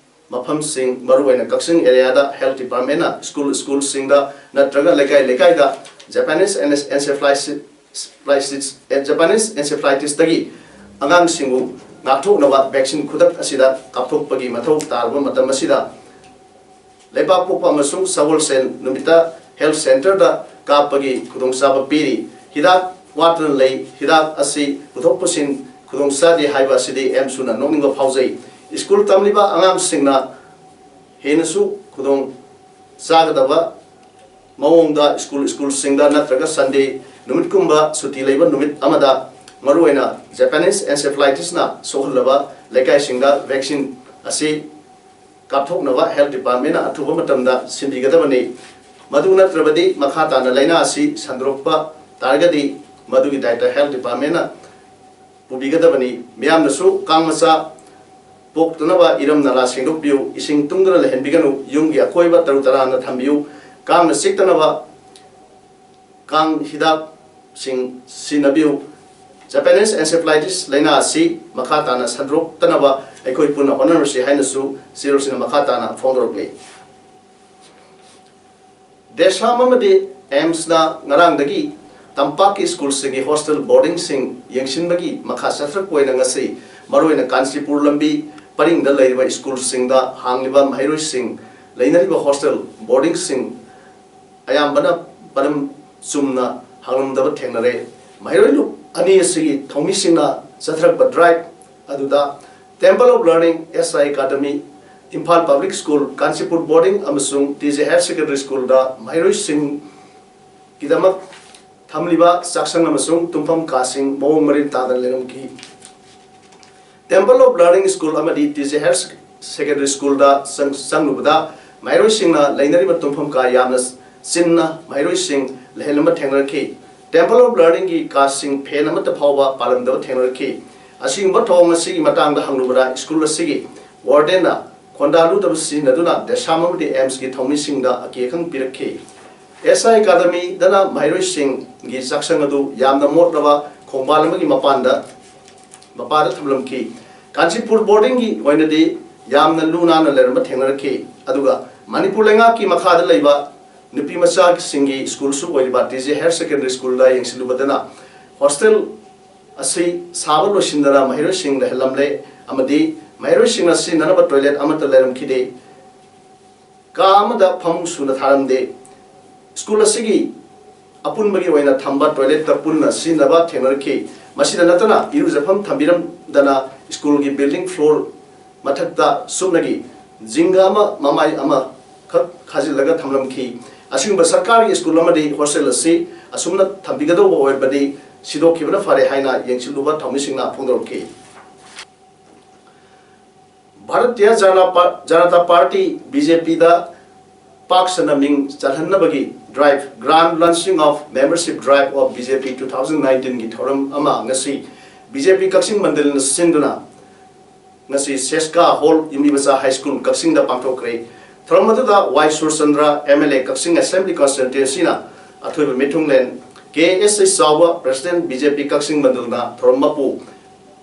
ꯃꯐꯝꯁꯤꯡ, ꯃꯔꯨꯑꯣꯏꯅ ꯀꯛꯆꯤꯡ areaꯗ health departmentꯅ school, schoolꯁꯤꯡꯗ ꯅꯠꯇ꯭ꯔꯒ ꯂꯩꯀꯥꯏ ꯂꯩꯀꯥꯏꯗ Japanese encephalitis, Japanese encephalitisꯇꯒꯤ ꯑꯉꯥꯡꯁꯤꯡꯕꯨ ꯉꯥꯛꯊꯣꯛꯅꯕ vaccine ꯈꯨꯗꯛ ꯑꯁꯤꯗ ꯀꯥꯞꯊꯣꯛꯄꯒꯤ ꯃꯊꯧ ꯇꯥꯔꯕ ꯃꯇꯝ ꯑꯁꯤꯗ, ꯂꯩꯕꯥꯛꯄꯣꯛꯄ ꯑꯃꯁꯨꯡ ꯁꯒꯣꯜꯁꯦꯟ ꯅꯨꯃꯤꯠꯇ health centreꯗ ꯀꯥꯞꯄꯒꯤ ꯈꯨꯗꯣꯡꯆꯥꯕ ꯄꯤꯔꯤ꯫ ꯍꯤꯗꯥꯛ ꯋꯥꯠꯇꯨꯅ ꯂꯩ꯫ ꯍꯤꯗꯥꯛ ꯑꯁꯤ ꯄꯨꯊꯣꯛ ꯄꯨꯁꯤꯟ ꯈꯨꯗꯣꯡꯆꯥꯗꯦ ꯍꯥꯏꯕ ꯑꯁꯤꯗꯤ ꯑꯦꯝꯁꯨꯅ ꯅꯣꯛꯅꯤꯡꯕ ꯐꯥꯎꯖꯩ꯫ School ꯇꯝꯂꯤꯕ ꯑꯉꯥꯡꯁꯤꯡꯅ ꯍꯦꯟꯅꯁꯨ ꯈꯨꯗꯣꯡ ꯆꯥꯒꯗꯕ ꯃꯑꯣꯡꯗ school, schoolꯁꯤꯡꯗ ꯅꯠꯇ꯭ꯔꯒ Sunday ꯅꯨꯃꯤꯠꯀꯨꯝꯕ ꯁꯨꯇꯤ ꯂꯩꯕ ꯅꯨꯃꯤꯠ ꯑꯃꯗ ꯃꯔꯨꯑꯣꯏꯅ Japanese encephalitisꯅ ꯁꯣꯛꯍꯜꯂꯕ ꯂꯩꯀꯥꯏꯁꯤꯡꯗ vaccine ꯑꯁꯤ ꯀꯥꯞꯊꯣꯛꯅꯕ health departmentꯅ ꯑꯊꯨꯕ ꯃꯇꯝꯗ ꯁꯤꯟꯕꯤꯒꯗꯕꯅꯤ꯫ ꯃꯗꯨ ꯅꯠꯇ꯭ꯔꯕꯗꯤ ꯃꯈꯥ ꯇꯥꯅ ꯂꯥꯏꯅꯥ ꯑꯁꯤ ꯁꯟꯗꯣꯔꯛꯄ ꯇꯥꯔꯒꯗꯤ ꯃꯗꯨꯒꯤ ꯗꯥꯏꯇ health departmentꯅ ꯄꯨꯕꯤꯒꯗꯕꯅꯤ꯫ ꯃꯤꯌꯥꯝꯅꯁꯨ ꯀꯥꯡ ꯃꯆꯥ ꯄꯣꯛꯇꯅꯕ ꯏꯔꯝ ꯅꯂꯥ ꯁꯦꯡꯗꯣꯛꯄꯤꯌꯨ, ꯏꯁꯤꯡ ꯇꯨꯡꯗꯨꯅ ꯂꯩꯍꯟꯕꯤꯒꯅꯨ, ꯌꯨꯝꯒꯤ ꯑꯀꯣꯏꯕ ꯇꯔꯨ ꯇꯔꯥꯟꯅ ꯊꯝꯕꯤꯌꯨ, ꯀꯥꯡꯅ ꯆꯤꯛꯇꯅꯕ ꯀꯥꯡ ꯍꯤꯗꯥꯛꯁꯤꯡ ꯁꯤꯖꯤꯟꯅꯕꯤꯌꯨ꯫ Japanese encephalitis ꯂꯥꯏꯅꯥ ꯑꯁꯤ ꯃꯈꯥ ꯇꯥꯅ ꯁꯟꯗꯣꯔꯛꯇꯅꯕ ꯑꯩꯈꯣꯏ ꯄꯨꯟꯅ ꯍꯣꯠꯅꯔꯁꯤ ꯍꯥꯏꯅꯁꯨ ꯆꯦꯔꯣꯜꯁꯤꯅ ꯃꯈꯥ ꯇꯥꯅ ꯐꯣꯡꯗꯣꯔꯛꯂꯤ꯫ DESHAM ꯑꯃꯗꯤ ꯑꯦꯝꯁꯅ ꯉꯔꯥꯡꯗꯒꯤ ꯇꯝꯄꯥꯛꯀꯤ schoolꯁꯤꯡꯒꯤ hostel boardingꯁꯤꯡ ꯌꯦꯡꯁꯤꯟꯕꯒꯤ ꯃꯈꯥ ꯆꯠꯊꯔꯛꯄ ꯑꯣꯏꯅ ꯉꯁꯤ ꯃꯔꯨꯑꯣꯏꯅ ꯀꯥꯟꯆꯤꯄꯨꯔ ꯂꯝꯕꯤ ꯄꯔꯤꯡꯗ ꯂꯩꯔꯤꯕ schoolꯁꯤꯡꯗ ꯍꯥꯡꯂꯤꯕ ꯃꯍꯩꯔꯣꯏꯁꯤꯡ ꯂꯩꯅꯔꯤꯕ hostel boardingꯁꯤꯡ ꯑꯌꯥꯝꯕꯅ ꯄꯔꯝ ꯆꯨꯝꯅ ꯍꯥꯡꯂꯝꯗꯕ ꯊꯦꯡꯅꯔꯦ꯫ ꯃꯍꯩꯔꯣꯏ ꯂꯨꯞ ꯑꯅꯤ ꯑꯁꯤꯒꯤ ꯊꯧꯃꯤꯁꯤꯡꯅ ꯆꯠꯊꯔꯛꯄ drive ꯑꯗꯨꯗ Temple of Learning, S I Academy, Imphal Public School, Kanchipur Boarding ꯑꯃꯁꯨꯡ T J Higher Secondary Schoolꯗ ꯃꯍꯩꯔꯣꯏꯁꯤꯡꯒꯤꯗꯃꯛ ꯊꯝꯂꯤꯕ ꯆꯥꯛꯁꯪ ꯑꯃꯁꯨꯡ ꯇꯨꯝꯐꯝ ꯀꯥꯁꯤꯡ ꯃꯑꯣꯡ ꯃꯔꯤꯟ ꯇꯥꯗꯅ ꯂꯩꯔꯝꯈꯤ꯫ Temple of Learning School ꯑꯃꯗꯤ T J Higher Secondary Schoolꯗ ꯆꯪ-, ꯆꯪꯂꯨꯕꯗ ꯃꯍꯩꯔꯣꯏꯁꯤꯡꯅ ꯂꯩꯅꯔꯤꯕ ꯇꯨꯝꯐꯝ ꯀꯥ ꯌꯥꯝꯅ ꯆꯤꯟꯅ ꯃꯍꯩꯔꯣꯏꯁꯤꯡ ꯂꯩꯍꯜꯂꯝꯕ ꯊꯦꯡꯅꯔꯛꯈꯤ꯫ Temple of Learningꯒꯤ ꯀꯥꯁꯤꯡ fan ꯑꯃꯠꯇ ꯐꯥꯎꯕ ꯄꯥꯜꯂꯝꯗꯕ ꯊꯦꯡꯅꯔꯛꯈꯤ꯫ ꯑꯁꯤꯒꯨꯝꯕ ꯊꯧꯑꯣꯡ ꯑꯁꯤꯒꯤ ꯃꯇꯥꯡꯗ ꯍꯪꯂꯨꯕꯗ school ꯑꯁꯤꯒꯤ wardenꯅ ꯈꯣꯟꯗꯥ ꯂꯨꯗꯕ ꯁꯤꯖꯤꯟꯅꯗꯨꯅ DESHAM ꯑꯃꯗꯤ ꯑꯦꯝꯁꯀꯤ ꯊꯧꯃꯤꯁꯤꯡꯗ ꯑꯀꯤ ꯑꯈꯪ ꯄꯤꯔꯛꯈꯤ꯫ S I Academyꯗꯅ ꯃꯍꯩꯔꯣꯏꯁꯤꯡꯒꯤ ꯆꯥꯛꯁꯪ ꯑꯗꯨ ꯌꯥꯝꯅ ꯃꯣꯠꯂꯕ ꯈꯣꯡꯕꯥꯟ ꯑꯃꯒꯤ ꯃꯄꯥꯟꯗ ꯃꯄꯥꯗ ꯊꯝꯂꯝꯈꯤ꯫ ꯀꯥꯟꯆꯤꯄꯨꯔ ꯕꯣꯔꯗꯤꯡꯒꯤ ꯑꯣꯏꯅꯗꯤ ꯌꯥꯝꯅ ꯂꯨ ꯅꯥꯟꯅ ꯂꯩꯔꯝꯕ ꯊꯦꯡꯅꯔꯛꯈꯤ꯫ ꯑꯗꯨꯒ ꯃꯅꯤꯄꯨꯔ ꯂꯩꯉꯥꯛꯀꯤ ꯃꯈꯥꯗ ꯂꯩꯕ ꯅꯨꯄꯤ ꯃꯆꯥꯁꯤꯡꯒꯤ ꯁ꯭ꯀꯨꯜꯁꯨ ꯑꯣꯏꯔꯤꯕ ꯇꯤ ꯖꯦ ꯍꯥꯌꯔ ꯁꯦꯀꯦꯟꯗꯔꯤ ꯁ꯭ꯀꯨꯜꯗ ꯌꯦꯡꯁꯤꯜꯂꯨꯕꯗꯅ ꯍꯣꯁꯇꯦꯜ ꯑꯁꯤ ꯁꯥꯕ ꯂꯣꯏꯁꯤꯟꯗꯅ ꯃꯍꯩꯔꯣꯏꯁꯤꯡ ꯂꯩꯍꯜꯂꯝꯂꯦ ꯑꯃꯗꯤ ꯃꯍꯩꯔꯣꯏꯁꯤꯡꯅ ꯁꯤꯖꯤꯟꯅꯅꯕ ꯇꯣꯏꯂꯦꯠ ꯑꯃꯠꯇ ꯂꯩꯔꯝꯈꯤꯗꯦ꯫ ꯀꯥ ꯑꯃꯗ ꯐꯃꯨꯡ ꯁꯨꯅ ꯊꯥꯔꯝꯗꯦ꯫ ꯁ꯭ꯀꯨꯜ ꯑꯁꯤꯒꯤ ꯑꯄꯨꯟꯕꯒꯤ ꯑꯣꯏꯅ ꯊꯝꯕ ꯇꯣꯏꯂꯦꯠꯇ ꯄꯨꯟꯅ ꯁꯤꯖꯤꯟꯅꯕ ꯊꯦꯡꯅꯔꯛꯈꯤ꯫ ꯃꯁꯤꯗ ꯅꯠꯇꯅ ꯏꯔꯨꯖꯐꯝ ꯊꯝꯕꯤꯔꯝꯗꯅ ꯁ꯭ꯀꯨꯜꯒꯤ ꯕꯤꯜꯗꯤꯡ ꯐ꯭ꯂꯣꯔ ꯃꯊꯛꯇ ꯁꯨꯞꯅꯒꯤ ꯖꯤꯡꯒ ꯑꯃ ꯃꯃꯥꯏ ꯑꯃꯈꯛ ꯈꯥꯖꯤꯜꯂꯒ ꯊꯝꯂꯝꯈꯤ꯫ ꯑꯁꯤꯒꯨꯝꯕ ꯁꯔꯀꯥꯔꯒꯤ ꯁ꯭ꯀꯨꯜ ꯑꯃꯗꯤ ꯍꯣꯁꯇꯦꯜ ꯑꯁꯤ ꯑꯁꯨꯝꯅ ꯊꯝꯕꯤꯒꯗꯧꯕ ꯑꯣꯏꯔꯕꯗꯤ ꯁꯤꯗꯣꯛꯈꯤꯕꯅ ꯐꯔꯦ ꯍꯥꯏꯅ ꯌꯦꯡꯁꯤꯜꯂꯨꯕ ꯊꯧꯃꯤꯁꯤꯡꯅ ꯐꯣꯡꯗꯣꯔꯛꯈꯤ꯫ ꯚꯥꯔꯇꯤꯌ ꯖꯅ-, ꯄꯥ-, ꯖꯅꯇꯥ ꯄꯥꯔꯇꯤ, ꯕꯤ ꯖꯦ ꯄꯤꯗ ꯄꯥꯛ ꯁꯟꯅ ꯃꯤꯡ ꯆꯜꯍꯟꯅꯕꯒꯤ drive, Grand Launching of Membership Drive of B J P two thousand nineteenꯒꯤ ꯊꯧꯔꯝ ꯑꯃ ꯉꯁꯤ ꯕꯤ ꯖꯦ ꯄꯤ ꯀꯛꯆꯤꯡ ꯃꯟꯗꯜꯅ ꯁꯤꯟꯗꯨꯅ ꯉꯁꯤ ꯁꯦꯁꯀꯥ ꯍꯣꯜ, ꯌꯨꯝꯕꯤꯃꯆꯥ ꯍꯥꯏ ꯁ꯭ꯀꯨꯜ, ꯀꯛꯆꯤꯡꯗ ꯄꯥꯡꯊꯣꯛꯈ꯭ꯔꯦ꯫ ꯊꯧꯔꯝ ꯑꯗꯨꯗ Y Surchandra, M L A, Kakching assembly ꯀꯟꯁꯇꯤꯇ꯭ꯋꯦꯟꯁꯤꯅ ꯑꯊꯣꯏꯕ ꯃꯤꯊꯨꯡꯂꯦꯟ, K S S Chaoba, president, B J P Kakching ꯃꯟꯗꯜꯅ ꯊꯧꯔꯝ ꯃꯄꯨ,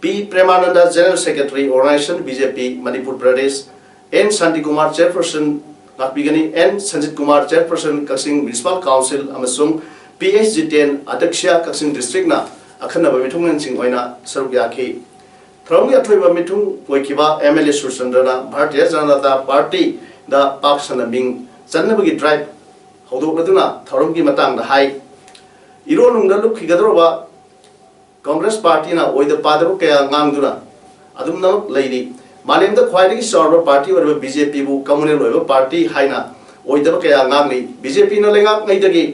P Premananda, general secretary, organisation, B J P Manipur Pradesh, N Shantikumar, chairperson ꯂꯥꯛꯄꯤꯒꯅꯤ, N Sanjit Kumar, chairperson, Kakching municipal council, ꯑꯃꯁꯨꯡ ꯄꯤ ꯑꯩꯆ ꯖꯤꯇꯦꯟ, ꯑꯗ꯭ꯌꯛꯁ, ꯀꯛꯆꯤꯡ ꯗꯤꯁꯇ꯭ꯔꯤꯛꯅ ꯑꯈꯟꯅꯕ ꯃꯤꯊꯨꯡꯂꯦꯟꯁꯤꯡ ꯑꯣꯏꯅ ꯁꯔꯨꯛ ꯌꯥꯈꯤ꯫ ꯊꯧꯔꯝꯒꯤ ꯑꯊꯣꯏꯕ ꯃꯤꯊꯨꯡ ꯑꯣꯏꯈꯤꯕ ꯑꯦꯝ ꯑꯦꯜ ꯑꯦ ꯁꯨꯔꯆꯟꯗ꯭ꯔꯅ ꯚꯥꯔꯇꯤꯌ ꯖꯅꯇꯥ ꯄꯥꯔꯇꯤꯗ ꯄꯥꯛ ꯁꯟꯅ ꯃꯤꯡ ꯆꯟꯅꯕꯒꯤ ꯗ꯭ꯔꯥꯏꯚ ꯍꯧꯗꯣꯛꯂꯗꯨꯅ ꯊꯧꯔꯝꯒꯤ ꯃꯇꯥꯡꯗ ꯍꯥꯏ꯫ ꯏꯔꯣꯟꯅꯨꯡꯗ ꯂꯨꯞꯈꯤꯒꯗꯧꯔꯕ ꯀꯪꯒ꯭ꯔꯦꯁ ꯄꯥꯔꯇꯤꯅ ꯑꯣꯏꯗ ꯄꯥꯗꯕ ꯀꯌꯥ ꯉꯥꯡꯗꯨꯅ ꯑꯗꯨꯝꯅꯃꯛ ꯂꯩꯔꯤ꯫ ꯃꯥꯂꯦꯝꯗ ꯈ꯭ꯋꯥꯏꯗꯒꯤ ꯆꯥꯎꯔꯕ ꯄꯥꯔꯇꯤ ꯑꯣꯏꯔꯤꯕ ꯕꯤ ꯖꯦ ꯄꯤꯕꯨ ꯀꯝꯃꯨꯅꯦꯜ ꯑꯣꯏꯕ ꯄꯥꯔꯇꯤ ꯍꯥꯏꯅ ꯑꯣꯏꯗꯕ ꯀꯌꯥ ꯉꯥꯡꯂꯤ꯫ ꯕꯤ ꯖꯦ ꯄꯤꯅ ꯂꯩꯉꯥꯛꯉꯩꯗꯒꯤ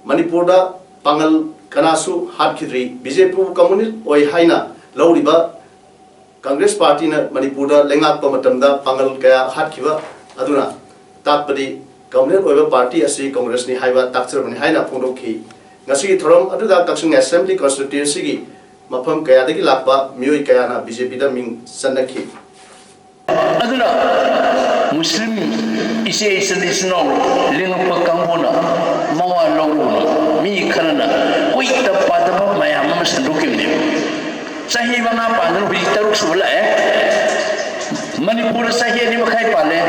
ꯃꯅꯤꯄꯨꯔꯗ ꯄꯥꯡꯒꯜ ꯀꯅꯥꯁꯨ ꯍꯥꯠꯈꯤꯗ꯭ꯔꯤ꯫ ꯕꯤ ꯖꯦ ꯄꯤꯕꯨ ꯀꯝꯃꯨꯅꯤꯁ ꯑꯣꯏ ꯍꯥꯏꯅ ꯂꯧꯔꯤꯕ ꯀꯪꯒ꯭ꯔꯦꯁ ꯄꯥꯔꯇꯤꯅ ꯃꯅꯤꯄꯨꯔꯗ ꯂꯩꯉꯥꯛꯄ ꯃꯇꯝꯗ ꯄꯥꯡꯒꯜ ꯀꯌꯥ ꯍꯥꯠꯈꯤꯕ ꯑꯗꯨꯅ ꯇꯥꯛꯄꯗꯤ ꯀꯝꯃꯨꯅꯦꯜ ꯑꯣꯏꯕ ꯄꯥꯔꯇꯤ ꯑꯁꯤ ꯀꯪꯒ꯭ꯔꯦꯁꯅꯤ ꯍꯥꯏꯕ ꯇꯥꯛꯆꯕꯅꯤ ꯍꯥꯏꯅ ꯐꯣꯡꯗꯣꯛꯈꯤ꯫ ꯉꯁꯤꯒꯤ ꯊꯧꯔꯝ ꯑꯗꯨꯗ ꯀꯛꯆꯤꯡ ꯑꯦꯁꯦꯝꯕ꯭ꯂꯤ ꯀꯟꯁꯇꯤꯇ꯭ꯋꯦꯟꯁꯤꯒꯤ ꯃꯐꯝ ꯀꯌꯥꯗꯒꯤ ꯂꯥꯛꯄ ꯃꯤꯑꯣꯏ ꯀꯌꯥꯅ ꯕꯤ ꯖꯦ ꯄꯤꯗ ꯃꯤꯡ ꯆꯟꯅꯈꯤ꯫ ꯑꯗꯨꯅ ꯃꯨꯁꯂꯤꯝ ꯏꯆꯦ ꯏꯆꯜ ꯏꯆꯤꯟ ꯏꯅꯥꯎ ꯂꯤꯡꯉꯛꯄ ꯀꯥꯡꯕꯨꯅ ꯃꯋꯥ ꯂꯧꯔꯨꯅ ꯃꯤ ꯈꯔꯅ ꯑꯣꯏꯇ ꯄꯥꯗꯕ ꯃꯌꯥꯝ ꯑꯃ ꯁꯟꯗꯣꯛꯈꯤꯕꯅꯦꯕ꯫ ꯆꯍꯤ ꯃꯉꯥ ꯄꯥꯟꯗꯅ ꯍꯧꯖꯤꯛ ꯇꯔꯨꯛ ꯁꯨꯕ ꯂꯥꯛꯑꯦ꯫ ꯃꯅꯤꯄꯨꯔꯗ ꯆꯍꯤ ꯑꯅꯤ ꯃꯈꯥꯏ ꯄꯥꯜꯂꯦ꯫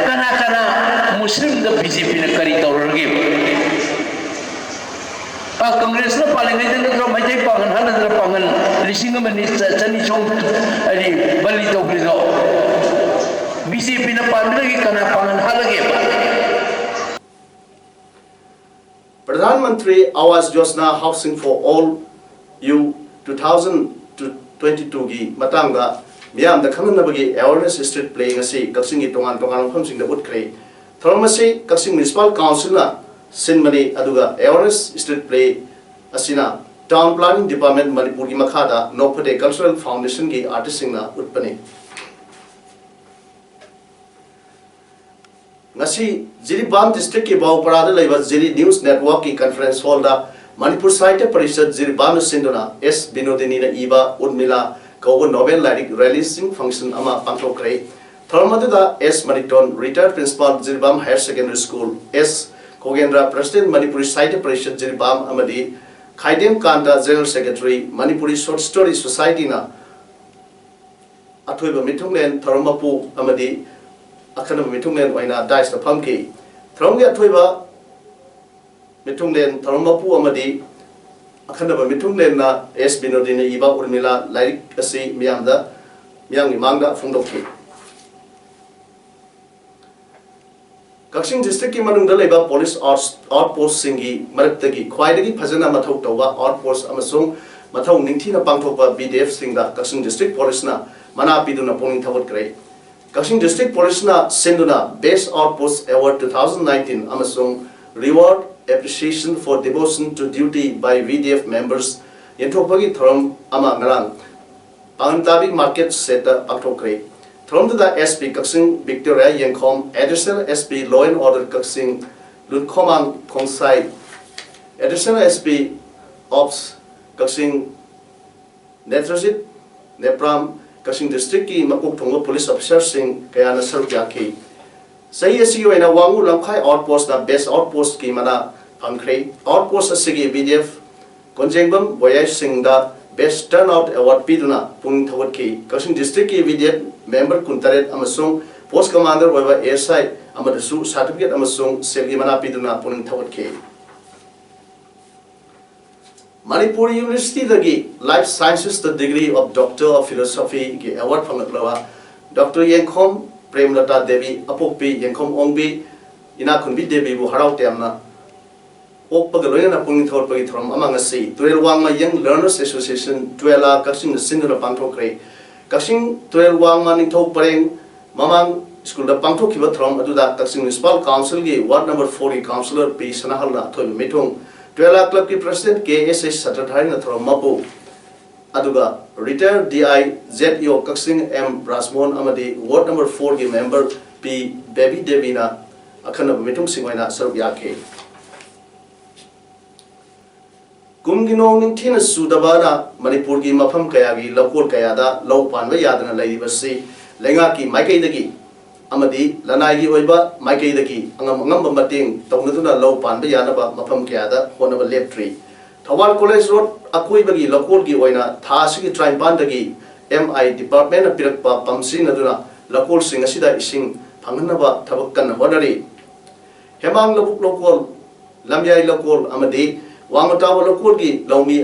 ꯀꯅꯥ ꯀꯅꯥ ꯃꯨꯁꯂꯤꯝꯗ ꯕꯤ ꯖꯦ ꯄꯤꯅ ꯀꯔꯤ ꯇꯧꯔꯒꯦꯕ? ꯑ, ꯀꯪꯒ꯭ꯔꯦꯁꯅ ꯄꯥꯜꯂꯤꯉꯩꯗ ꯅꯠꯇ꯭ꯔꯣ ꯃꯩꯇꯩ ꯄꯥꯡꯒꯜ ꯍꯥꯠꯅꯗꯅ ꯄꯥꯡꯒꯜ ꯂꯤꯁꯤꯡ ꯑꯃ ꯅꯤ ꯆ-, ꯆꯅꯤ ꯆꯍꯨꯝ ꯍꯥꯏꯗꯤ ꯕꯂꯤ ꯇꯧꯈ꯭ꯔꯤꯗꯣ? ꯕꯤ ꯖꯦ ꯄꯤꯅ ꯄꯥꯟꯕꯗꯒꯤ ꯀꯅꯥ ꯄꯥꯡꯒꯜ ꯍꯥꯠꯂꯒꯦꯕ? Pradhan Mantri Awas Yojana Housing for All, ꯌꯨ ꯇꯨ ꯊꯥꯎꯖꯟ ꯇ꯭ꯋꯦꯟꯇꯤ ꯇꯨꯒꯤ ꯃꯇꯥꯡꯗ ꯃꯤꯌꯥꯝꯗ ꯈꯪꯍꯟꯅꯕꯒꯤ awareness street play ꯉꯁꯤ ꯀꯛꯆꯤꯡꯒꯤ ꯇꯣꯉꯥꯟ ꯇꯣꯉꯥꯟꯕ ꯃꯐꯝꯁꯤꯡꯗ ꯎꯠꯈ꯭ꯔꯦ꯫ ꯊꯧꯔꯝ ꯑꯁꯤ ꯀꯛꯆꯤꯡ Municipal Councilꯅ ꯁꯤꯟꯕꯅꯤ, ꯑꯗꯨꯒ awareness street play ꯑꯁꯤꯅ Town Planning Department ꯃꯅꯤꯄꯨꯔꯒꯤ ꯃꯈꯥꯗ ꯅꯣꯛꯐꯗꯦ Cultural Foundationꯒꯤ artistꯁꯤꯡꯅ ꯎꯠꯄꯅꯤ꯫ ꯉꯁꯤ ꯖꯤꯔꯤꯕꯥꯝ districtꯀꯤ ꯕꯥꯎꯄꯔꯥꯗ ꯂꯩꯕ ꯖꯤꯔꯤ News Networkꯀꯤ conference hallꯗ ꯃꯅꯤꯄꯨꯔ ꯁꯥꯍꯤꯇ꯭ꯌ ꯄꯔꯤꯁꯠ ꯖꯤꯔꯤꯕꯥꯝꯅ ꯁꯤꯟꯗꯨꯅ ꯑꯦꯁ ꯕꯤꯅꯣꯗꯤꯅꯤꯅ ꯏꯕ ꯎꯔꯃꯤꯂꯥ ꯀꯧꯕ novel ꯂꯥꯏꯔꯤꯛ releasing function ꯑꯃ ꯄꯥꯡꯊꯣꯛꯈ꯭ꯔꯦ꯫ ꯊꯧꯔꯝ ꯑꯗꯨꯗ ꯑꯦꯁ ꯃꯅꯤꯇꯣꯟ, retired principal, Jiribam Higher Secondary School, ꯑꯦꯁ ꯈꯣꯒꯦꯟꯗ꯭ꯔ, President, ꯃꯅꯤꯄꯨꯔꯤ ꯁꯥꯍꯤꯇ꯭ꯌ ꯄꯔꯤꯁꯠ ꯖꯤꯔꯤꯕꯥꯝ, ꯑꯃꯗꯤ ꯈꯥꯏꯗꯦꯝ ꯀꯥꯟꯇ, General Secretary, Manipuri Short Story Societyꯅ ꯑꯊꯣꯏꯕ ꯃꯤꯊꯨꯡꯂꯦꯟ ꯊꯧꯔꯝ ꯃꯄꯨ ꯑꯃꯗꯤ ꯑꯈꯟꯅꯕ ꯃꯤꯊꯨꯡꯂꯦꯟ ꯑꯣꯏꯅ daisꯇ ꯐꯝꯈꯤ꯫ ꯊꯧꯔꯝꯒꯤ ꯑꯊꯣꯏꯕ ꯃꯤꯊꯨꯡꯂꯦꯟ ꯊꯧꯔꯝ ꯃꯄꯨ ꯑꯃꯗꯤ ꯑꯈꯟꯅꯕ ꯃꯤꯊꯨꯡꯂꯦꯟꯅ ꯑꯦꯁ ꯕꯤꯅꯣꯗꯤꯅ ꯏꯕ ꯎꯔꯃꯤꯂꯥ ꯂꯥꯏꯔꯤꯛ ꯑꯁꯤ ꯃꯤꯌꯥꯝꯗ, ꯃꯤꯌꯥꯝꯒꯤ ꯃꯥꯡꯗ ꯐꯣꯡꯗꯣꯛꯈꯤ꯫ ꯀꯛꯆꯤꯡ districtꯀꯤ ꯃꯅꯨꯡꯗ ꯂꯩꯕ police out-, outpostꯁꯤꯡꯒꯤ ꯃꯔꯛꯇꯒꯤ ꯈ꯭ꯋꯥꯏꯗꯒꯤ ꯐꯖꯅ ꯃꯊꯧ ꯇꯧꯕ outpost ꯑꯃꯁꯨꯡ ꯃꯊꯧ ꯅꯤꯡꯊꯤꯅ ꯄꯥꯡꯊꯣꯛꯄ BDFꯁꯤꯡꯗ ꯀꯛꯆꯤꯡ district policeꯅ ꯃꯅꯥ ꯄꯤꯗꯨꯅ ꯄꯨꯛꯅꯤꯡ ꯊꯧꯒꯠꯈ꯭ꯔꯦ꯫ ꯀꯛꯆꯤꯡ district policeꯅ ꯁꯤꯟꯗꯨꯅ Best Outpost Award two thousand nineteen ꯑꯃꯁꯨꯡ Reward Appreciation for Devotion to Duty by VDF Members ꯌꯦꯟꯊꯣꯛꯄꯒꯤ ꯊꯧꯔꯝ ꯑꯃ ꯉꯔꯥꯡ ꯄꯥꯡꯒꯟꯇꯥꯕꯤ market shedꯇ ꯄꯥꯡꯊꯣꯛꯈ꯭ꯔꯦ꯫ ꯊꯧꯔꯝꯗꯨꯗ SP Kakching Victoria Yengkhom, Additional SP Law and Order Kakching Lunkhomang Khongsai, Additional SP Ops Kakching Netrajit Nepram, Kakching districtꯀꯤ ꯃꯀꯣꯛ ꯊꯣꯡꯕ police officerꯁꯤꯡ ꯀꯌꯥꯅ ꯁꯔꯨꯛ ꯌꯥꯈꯤ꯫ ꯆꯍꯤ ꯑꯁꯤꯒꯤ ꯑꯣꯏꯅ ꯋꯥꯉꯨ ꯂꯝꯈꯥꯏ outpostꯅ Best Outpostꯀꯤ ꯃꯅꯥ ꯐꯪꯈ꯭ꯔꯦ꯫ Outpost ꯑꯁꯤꯒꯤ VDF ꯀꯣꯟꯖꯦꯡꯕꯝ ꯕꯣꯌꯥꯏꯁꯤꯡꯗ Best Turnout Award ꯄꯤꯗꯨꯅ ꯄꯨꯛꯅꯤꯡ ꯊꯧꯒꯠꯈꯤ꯫ ꯀꯛꯆꯤꯡ district ꯀꯤ V D F member ꯀꯨꯟꯇꯔꯦꯠ ꯑꯃꯁꯨꯡ post commander ꯑꯣꯏꯕ A S I ꯑꯃꯗꯁꯨ certificate ꯑꯃꯁꯨꯡ ꯁꯦꯜꯒꯤ ꯃꯅꯥ ꯄꯤꯗꯨꯅ ꯄꯨꯛꯅꯤꯡ ꯊꯧꯒꯠꯈꯤ꯫ ꯃꯅꯤꯄꯨꯔ University ꯗꯒꯤ Life Sciences the Degree of Doctor of Philosophy ꯒꯤ award ꯐꯪꯂꯛꯂꯕ Doctor ꯌꯦꯡꯈꯣꯝ ꯄ꯭ꯔꯦꯝꯂꯇꯥ ꯗꯦꯕꯤ, ꯑꯄꯣꯛꯄꯤ ꯌꯦꯡꯈꯣꯝ ꯑꯣꯡꯕꯤ ꯏꯅꯥꯛꯈꯨꯟꯕꯤ ꯗꯦꯕꯤꯕꯨ ꯍꯔꯥꯎ ꯇꯌꯥꯝꯅ ꯑꯣꯛꯄꯒ ꯂꯣꯏꯅꯅ ꯄꯨꯛꯅꯤꯡ ꯊꯧꯒꯠꯄꯒꯤ ꯊꯧꯔꯝ ꯑꯃ ꯉꯁꯤ ꯇꯨꯔꯦꯜ ꯋꯥꯡꯃ Young Learners Association, ꯇꯨꯋꯦꯂꯥ, ꯀꯛꯆꯤꯡꯅ ꯁꯤꯟꯗꯨꯅ ꯄꯥꯡꯊꯣꯛꯈ꯭ꯔꯦ꯫ ꯀꯛꯆꯤꯡ ꯇꯨꯔꯦꯜ ꯋꯥꯡꯃ ꯅꯤꯡꯊꯧ ꯄꯔꯦꯡ ꯃꯃꯥꯡ ꯁ꯭ꯀꯨꯜꯗ ꯄꯥꯡꯊꯣꯛꯈꯤꯕ ꯊꯧꯔꯝ ꯑꯗꯨꯗ ꯀꯛꯆꯤꯡ Municipal Council ꯒꯤ Ward number four ꯒꯤ councillor ꯄꯤ ꯁꯅꯥꯍꯜꯅ ꯑꯊꯣꯏꯕ ꯃꯤꯊꯨꯡ, ꯇꯨꯋꯦꯂꯥ club ꯀꯤ president ꯀꯦ ꯑꯦꯁ ꯑꯩꯆ ꯁꯇ꯭ꯔꯙꯥꯔꯤꯅ ꯊꯧꯔꯝ ꯃꯄꯨ, ꯑꯗꯨꯒ retired D I Z E O Kakching M Rajmohan ꯑꯃꯗꯤ Ward number four ꯒꯤ member ꯄꯤ ꯕꯦꯕꯤ ꯗꯦꯕꯤꯅ ꯑꯈꯟꯅꯕ ꯃꯤꯊꯨꯡꯁꯤꯡ ꯑꯣꯏꯅ ꯁꯔꯨꯛ ꯌꯥꯈꯤ꯫ ꯀꯨꯝꯒꯤ ꯅꯣꯡ ꯅꯤꯡꯊꯤꯅ ꯆꯨꯗꯕꯅ ꯃꯅꯤꯄꯨꯔꯒꯤ ꯃꯐꯝ ꯀꯌꯥꯒꯤ ꯂꯧꯀꯣꯜ ꯀꯌꯥꯗ ꯂꯧ ꯄꯥꯟꯕ ꯌꯥꯗꯅ ꯂꯩꯔꯤꯕꯁꯤ ꯂꯩꯉꯥꯛꯀꯤ ꯃꯥꯏꯀꯩꯗꯒꯤ ꯑꯃꯗꯤ ꯂꯅꯥꯏꯒꯤ ꯑꯣꯏꯕ ꯃꯥꯏꯀꯩꯗꯒꯤ ꯑꯉꯝ ꯑꯉꯝꯕ ꯃꯇꯦꯡ ꯇꯧꯅꯗꯨꯅ ꯂꯧ ꯄꯥꯟꯕ ꯌꯥꯅꯕ ꯃꯐꯝ ꯀꯌꯥꯗ ꯍꯣꯠꯅꯕ ꯂꯦꯞꯇ꯭ꯔꯤ꯫ ꯊꯧꯕꯥꯜ College Road ꯑꯀꯣꯏꯕꯒꯤ ꯂꯧꯀꯣꯜꯒꯤ ꯑꯣꯏꯅ ꯊꯥ ꯑꯁꯤꯒꯤ ꯇꯔꯥꯅꯤꯄꯥꯟꯗꯒꯤ M I department ꯅ ꯄꯤꯔꯛꯄ pump ꯁꯤꯖꯤꯟꯅꯗꯨꯅ ꯂꯧꯀꯣꯜꯁꯤꯡ ꯑꯁꯤꯗ ꯏꯁꯤꯡ ꯐꯪꯍꯟꯅꯕ ꯊꯕꯛ ꯀꯟꯅ ꯍꯣꯠꯅꯔꯤ꯫ ꯍꯦꯃꯥꯡ ꯂꯧꯕꯨꯛ ꯂꯧꯀꯣꯜ, ꯂꯝꯌꯥꯏ ꯂꯧꯀꯣꯜ ꯑꯃꯗꯤ ꯋꯥꯡꯃ ꯇꯥꯕ ꯂꯧꯀꯣꯜꯒꯤ ꯂꯧꯃꯤ